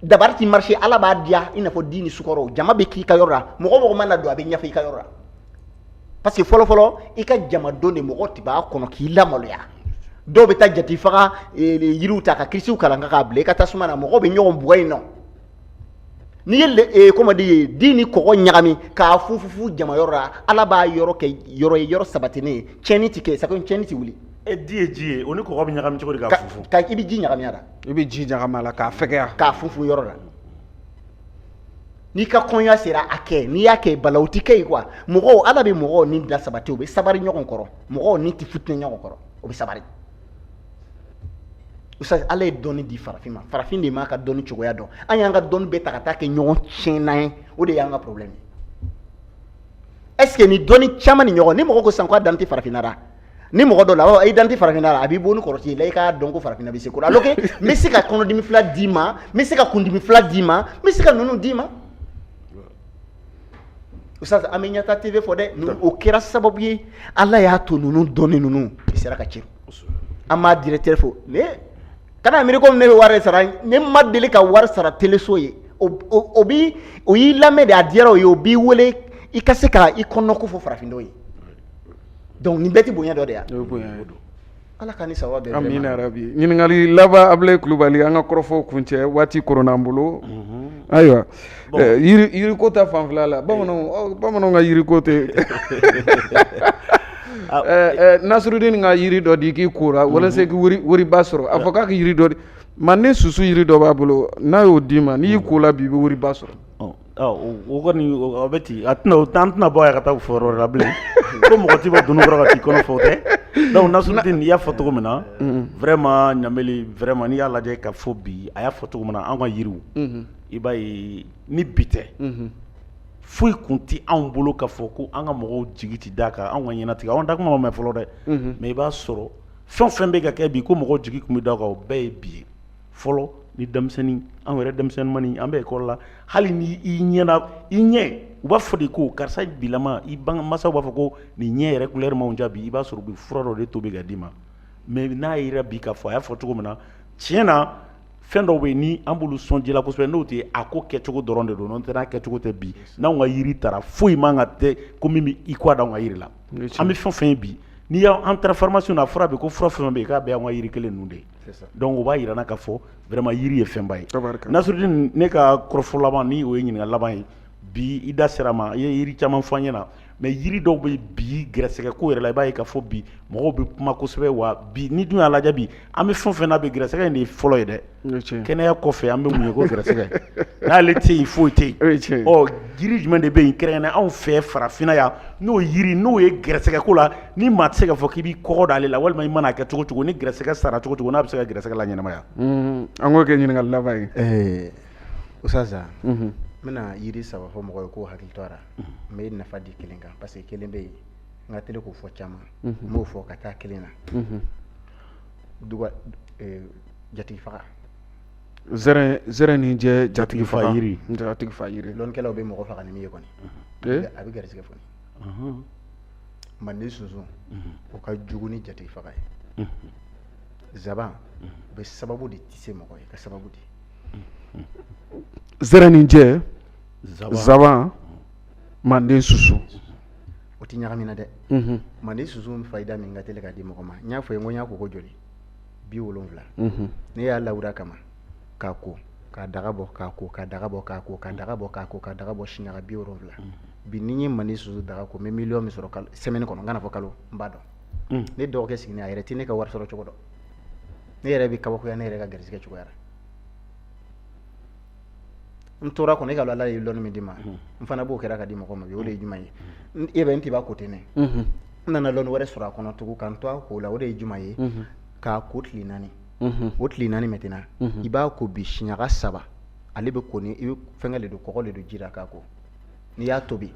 dabari ti marcher Ala b'a diya i n'a fɔ di ni sukaro jama bɛ k'i ka yɔrɔ la mɔgɔ o mɔgɔ mana don a bɛ ɲɛfɔ i ka yɔrɔ la parce que fɔlɔ fɔlɔ i ka jama don de mɔgɔ tun b'a kɔnɔ k'i lamaloya dɔw bɛ taa jati faga yiriw ta ka kirisiw kalan k'a bila i ka tasuma na mɔgɔw bɛ ɲɔgɔn bugɔ yen nɔ n'i ye comment dire di ni kɔgɔ ɲagami k'a funfun jama yɔrɔ la Ala b'a yɔrɔ kɛ yɔrɔ ye yɔrɔ sabatilen ye tiɲɛni tɛ kɛ sago tiɲɛni tɛ wuli. E di ye ji ye o ni kɔgɔ bɛ ɲagami cogo di k'a funfun? Ka i bɛ ji ɲagami a la. I bɛ ji ɲagami a la k'a fɛgɛya. K'a funfun yɔrɔ la. N'i ka kɔɲɔ sera a kɛ n'i y'a kɛ balawu tɛ kɛ yen quoi mɔgɔw Ala bɛ mɔgɔw ni da sabati u bɛ sabari ɲɔgɔn kɔrɔ mɔgɔw ni tɛ futinɛ ɲɔgɔn kɔrɔ o bɛ sabari. Ustaz Ala ye dɔnni di farafin ma farafin de m'a ka dɔnni cogoya dɔn an y'an ka dɔnni bɛɛ ta ka taa kɛ ɲɔgɔn tiɲɛna ye o de y'an ka problème ye est ce que ni dɔnni caman ni ɲɔgɔn ni mɔgɔ ko sisan ko a dan tɛ farafinna la ni mɔgɔ dɔ la a i dan tɛ farafinna la a b'i bɔ ni kɔrɔti ye la i k'a dɔn ko farafinna bɛ se ko la alors que n bɛ se ka kɔnɔdimi fila d'i ma n bɛ se ka kundimi fila d'i ma n bɛ se ka ninnu d'i ma Ustaz an bɛ Ɲɛta TV fɔ dɛ o kɛra sababu ye Ala y'a to ninnu dɔnni ninnu i sera ka ci an b'a directeur fo ne kana miiri komi ne bɛ wari sara ne ma deli ka wari sara teleso ye o bi o y'i lamɛn de a diyara o ye o b'i wele i ka se ka i kɔnɔko fɔ farafin dɔw ye donc nin bɛɛ tɛ bonya dɔ de ye Ala ka ni saba bɛn. Amina yarabi. Ɲininkali laban Abulayi Kulubali an ka kɔrɔfɔw kuncɛ waati koronna an bolo. Ayiwa yiriko ta fanfɛla la bamananw ka yiriko tɛ Nasirudini ka yiri dɔ di k'i kora walasa k'i wariba sɔrɔ a fɔ k'a ka yiri dɔ di manden susu yiri dɔ b'a bolo n'a y'o d'i ma n'i y'i ko la bi i bɛ wariba sɔrɔ. O kɔni o bɛ ten a tɛna an tɛna bɔ yan ka taa fɔ yɔrɔ la bilen ko mɔgɔ tɛ bɔ dunun kɔrɔ ka t'i kɔnɔ fɔ o tɛ donc Nasirudini i y'a fɔ cogo min na vraiment Ɲanbele vraiment n'i y'a lajɛ ka fɔ bi a y'a fɔ cogo min na an ka yiriw i b'a ye ni bi tɛ foyi kun tɛ anw bolo ka fɔ ko an ka mɔgɔw jigi tɛ da kan anw ka ɲɛnatigɛ anw da kuma ma mɛn fɔlɔ dɛ mais i b'a sɔrɔ fɛn o fɛn bɛ ka kɛ bi ko mɔgɔw jigi tun bɛ da kan o bɛɛ ye bi ye fɔlɔ ni denmisɛnnin anw yɛrɛ denmisɛnninmani an bɛ école la hali ni i ɲɛna i ɲɛ u b'a fɔ de ko karisa bilama i masaw b'a fɔ ko nin ɲɛ yɛrɛ couleur man diya bi i b'a sɔrɔ u bɛ fura dɔ de tobi ka d'i ma mais n'a yera bi k'a fɔ a y'a fɔ cogo min na tiɲɛ na fɛn dɔw bɛ yen ni an b'olu sɔn ji la kosɛbɛ n'o tɛ a ko kɛcogo dɔrɔn de don n'o tɛ n'a kɛcogo tɛ bi n'anw ka yiri taara foyi man ka tɛ ko min bɛ i kɔ da anw ka yiri la an bɛ fɛn o fɛn ye bi n'i y'an taara pharmacie na a fɔra bi ko fura fɛn fɛn bɛ yen k'a bɛɛ y'an ka yiri kelen ninnu de ye donc o b'a jira n na k'a fɔ vraiment yiri ye fɛnba ye Nasirudini ne ka kɔrɔfɔ laban ni o ye ɲininkali laban ye bi i da sera a ma i ye yiri caman fɔ an ɲɛna mais yiri dɔw bɛ bi gɛrɛsɛgɛ ko yɛrɛ la i b'a ye k'a fɔ bi mɔgɔw bɛ kuma kosɛbɛ wa bi ni dun y'a lajɛ bi an bɛ fɛn o fɛn na bi gɛrɛsɛgɛ in de ye fɔlɔ ye dɛ kɛnɛya kɔfɛ an bɛ mun ye ko gɛrɛsɛgɛ n'ale tɛ yen foyi tɛ yen ɔ jiri jumɛn de bɛ yen kɛrɛnkɛrɛnnen anw fɛ farafinna yan n'o yiri n'o ye gɛrɛsɛgɛ ko la ni maa tɛ se k'a fɔ k'i b'i kɔgɔ d'ale la walima i mana kɛ cogo cogo ni gɛrɛsɛgɛ sara cogo cogo n'a bɛ se ka gɛrɛsɛgɛ la ɲɛnamaya. An k'o kɛ ɲininkali laban ye. Ustaz n bɛna yiri saba fɔ mɔgɔ ye k'o hakili to a la n bɛ nafa di kelen kan parce que kelen bɛ yen n ka teli k'o fɔ caman n b'o fɔ ka taa kelen na duga jatigi faga zɛrɛn ni jɛ jatigi faga yiri jatigi faga yiri lɔnnikɛlaw bɛ mɔgɔ faga ni min ye kɔni a bɛ garisɛgɛ foni manden sunsun o ka jugu ni jatigi faga ye zaban o bɛ sababu de tise mɔgɔ ye ka sababu di Zɛrɛn ni jɛ zaban manden sunsun o tɛ ɲagamina dɛ manden sunsun fayida min ka teli ka di mɔgɔ ma n y'a fɔ ye ko n y'a ko ko joli 70 ne y'a lawura kama k'a ko k'a daga bɔ k'a ko k'a daga bɔ k'a ko k'a daga bɔ k'a ko k'a daga bɔ siɲaga 70 bi ni n ye manden sunsun daga ko n bɛ miliyɔn min sɔrɔ semaine kɔnɔ n kana fɔ kalo n b'a dɔn ne dɔgɔkɛ sigilen a yɛrɛ tɛ ne ka wari sɔrɔ cogo dɔn ne yɛrɛ bɛ kabakoya ne yɛrɛ ka garisɛgɛ cogoya la n tora kɔnɔ e ka Ala ye lɔnni min di ma n fana b'o kɛra ka di mɔgɔ ma bi o de ye jumɛn ye e bɛ n tɛ b'a ko ten ne N nana lɔnni wɛrɛ sɔrɔ a kɔnɔ tugun ka n to a ko la. O de ye jumɛn ye? K'a ko tile 4. O tile 4 maintenant, i b'a ko bi siɲɛ 3. Ale bɛ ko ni i bɛ fɛnkɛ de don, kɔgɔ de don ji la k'a ko. N'i y'a tobi,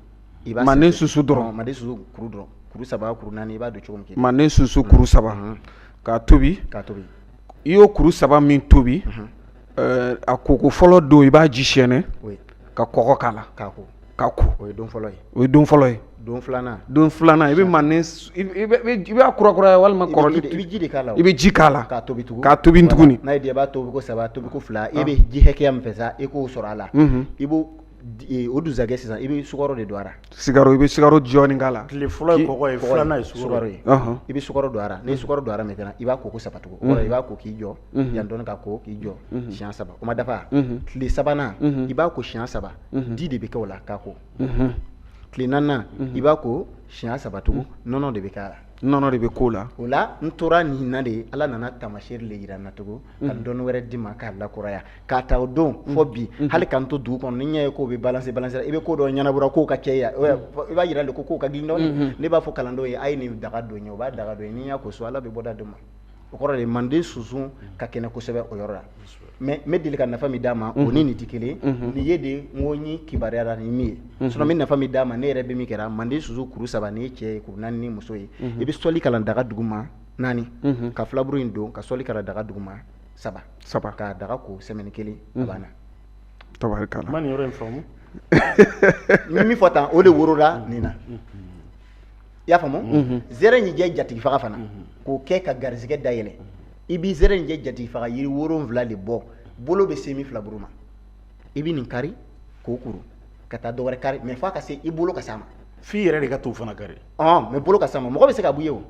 i b'a Manden susu dɔrɔn. Manden susu kuru dɔrɔn, kuru 3, kuru 4, i b'a don cogo min k'i Manden susu kuru 3 k'a tobi. K'a tobi. I y'o kuru 3 min tobi, a koko fɔlɔ don, i b'a ji sɛɛnɛ ka kɔgɔ k'a la. K'a ko. K'a ko. O ye don fɔlɔ ye. O ye don fɔlɔ ye. Don filanan. Don filanan, i bɛ manden, i b'a kurakuraya walima kɔrɔlen? I bɛ ji de k'a la. I bɛ ji k'a la. K'a tobi tugun. K'a tobi tuguni. N'a y'i diya, i b'a tobi ko 3, tobi ko 2. I bɛ ji hakɛya min fɛ sa, i k'o sɔrɔ a la. I b'o o dugusajɛ sisan, i bɛ sukaro de don a la. Sukaro, i bɛ sukaro dɔɔni k'a la. Tile fɔlɔ ye kɔgɔ ye, filanan ye sukaro ye. I bɛ sukaro don a la. N'i ye sukaro don a la maintenant, i b'a ko ko 3 tugun. O kɔrɔ, i b'a ko k'i jɔ yan dɔɔni, ka ko k'i jɔ siɲɛ 3. O ma dafa. Tile sabanan, i b'a ko siɲɛ 3, di de bɛ kɛ o la k'a ko. Tile naaninan, i b'a ko siɲɛ 3 tugun, nɔnɔ de bɛ k'a la. Nɔnɔ de bɛ k'o la. O la, n tora nin na de, Ala nana taamasiyɛn de yira n na tugun ka dɔnni wɛrɛ di ma k'a lakuraya. K'a ta o don fɔ bi, hali k'an to dugu kɔnɔ, ni ɲɛ ye ko bɛ balancer balancer, i bɛ ko dɔ ɲɛnabɔra, kow ka caya, i b'a yira de ko kow ka girin dɔɔni. Ne b'a fɔ kalandenw ye: a ye nin daga don ye. U b'a daga don ye. N'i y'a ko so, Ala bɛ bɔda d'u ma. O kɔrɔ de, manden sunsun ka kɛnɛ kosɛbɛ o yɔrɔ la. Mais n bɛ deli ka nafa min d'a ma, o ni nin tɛ kelen. Nin ye de, n ko n ye kibaruya la ni min ye. Sinon n bɛ nafa min d'a ma, ne yɛrɛ bɛ min kɛra manden sunsun kuru 3, n'i ye cɛ ye, kuru 4 ni muso ye, i bɛ sɔli kalan daga duguma 4, ka filaburu in don, ka sɔli kalan daga duguma 3. 3. K'a daga ko semaine 1, a banna. Tabarikala. N ma nin yɔrɔ in faamu. N bɛ min fɔ tan, o de worola nin na. I y'a faamu? Zɛrɛnjɛ jatigi faga fana, k'o kɛ ka garisɛgɛ dayɛlɛ, i b'i zɛrɛnjɛ jatigi faga yiri 7 de bɔ, bolo bɛ se min filaburu ma. I bɛ nin kari k'o kuru ka taa dɔ wɛrɛ kari, mais f'a ka se i bolo ka s'a ma. F'i yɛrɛ de ka t'o fana kari. Mais bolo ka s'a ma. Mɔgɔ bɛ se ka bɔ i ye o,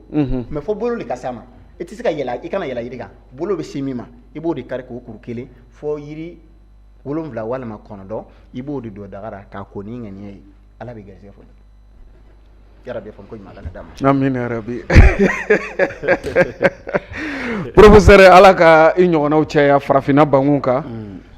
mais fo bolo de ka s'a ma. I tɛ se ka yɛlɛ, i kana yɛlɛ yiri kan. Bolo bɛ se min ma, i b'o de kari k'o kuru kelen fo yiri 7 walima 9. I b'o de don daga la k'a ko ni ŋaniya ye. Ala bɛ garisɛgɛ fɔ. Yarabi, fɔ ko ɲuman Ala ka d'a ma. Amina yarabi. Professeur, Ala ka i ɲɔgɔnnaw caya farafinna bangun kan.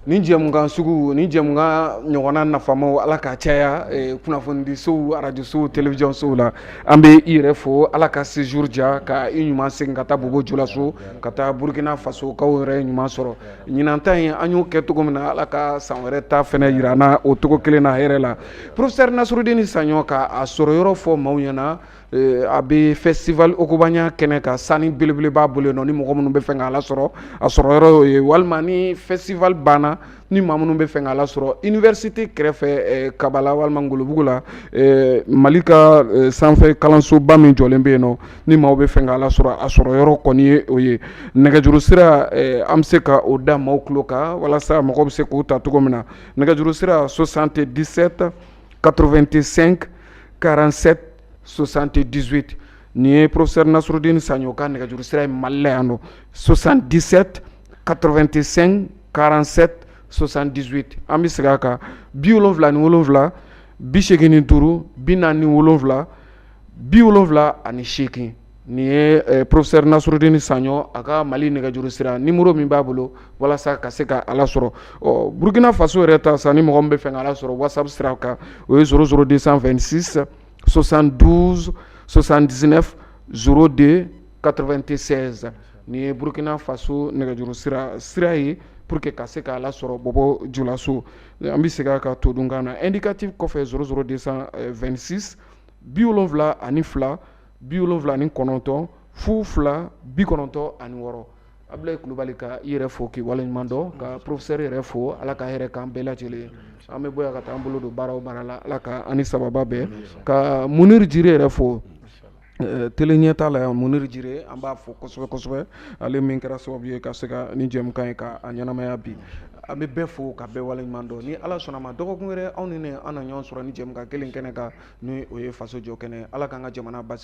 Nin jɛmukan sugu ni jɛmukan ɲɔgɔnna nafamaw, Ala ka caya kunnafonidisow, arajosow, télévision la. An bɛ i yɛrɛ fo. Ala ka séjour diya, ka i ɲuman segin ka taa Bobo Julaso, ka taa Burkina Faso kaw yɛrɛ ɲuman sɔrɔ. Ɲinan ta in, an y'o kɛ cogo min na, Ala ka san wɛrɛ ta fɛnɛ yira an na o cogo kelen na hɛrɛ la. Professeur Nasrudini Saɲɔ, ka a sɔrɔ yɔrɔ fɔ maaw ɲɛna. A bɛ festival Okobanya kɛnɛ kan, sani belebele b'a bolo yen nɔ. Ni mɔgɔ minnu bɛ fɛ k'a lasɔrɔ, a sɔrɔ yɔrɔ y'o ye. Walima ni festival banna, ni maa minnu bɛ fɛ k'a lasɔrɔ, université kɛrɛfɛ, Kabala walima Ngolobugu la, Mali ka sanfɛ kalansoba min jɔlen bɛ yen nɔ, ni maaw bɛ fɛ k'a lasɔrɔ, a sɔrɔ yɔrɔ kɔni ye o ye. Nɛgɛjuru sira, an bɛ se ka o da maaw tulo kan walasa mɔgɔw bɛ se k'o ta cogo min na. Nɛgɛjuru sira 77 85 47 78. Nin ye professeur Nasrudini Saɲɔ ka nɛgɛjuru sira ye Mali la yan nɔ, 77 85 47 78. An bɛ segin a kan: 77 85 47 78. Nin ye professeur Nasrudini Saɲɔ a ka Mali nɛgɛjuru sira numéro min b'a bolo walasa ka se ka ala sɔrɔ. Ɔ, Burkina Faso yɛrɛ ta sa, ni mɔgɔ min bɛ fɛ ka ala sɔrɔ WhatsApp sira kan, o ye 00 226 72 79 02 96. Nin ye Burkina Faso nɛgɛjuru sira ye pour que ka se k'a lasɔrɔ Bobo Julaso. An bɛ segin a kan todunkan na: indicatif kɔfɛ 00 226 72 79 02 96. Abulayi Kulubali, ka i yɛrɛ fo k'i waleɲuman dɔn, ka professeur yɛrɛ fo. Ala ka hɛrɛ k'an bɛɛ lajɛlen. An bɛ bɔ yan ka taa an bolo don baara o baara la, Ala ka an ni sababa bɛn. Ka Munir Jire yɛrɛ fo, télé ɲɛta la yan. Munir Jire, an b'a fo kosɛbɛ kosɛbɛ, ale min kɛra sababu ye ka se ka ni jɛmukan ye ka a ɲɛnamaya bi. An bɛ bɛɛ fo ka bɛɛ waleɲuman dɔn. Ni Ala sɔnna ma, dɔgɔkun wɛrɛ, aw ni ne, an na ɲɔgɔn sɔrɔ ni jɛmukan kelen kɛnɛ kan, ni o ye Faso Jɔ Kɛnɛ. Ala k'an ka jamana basigi.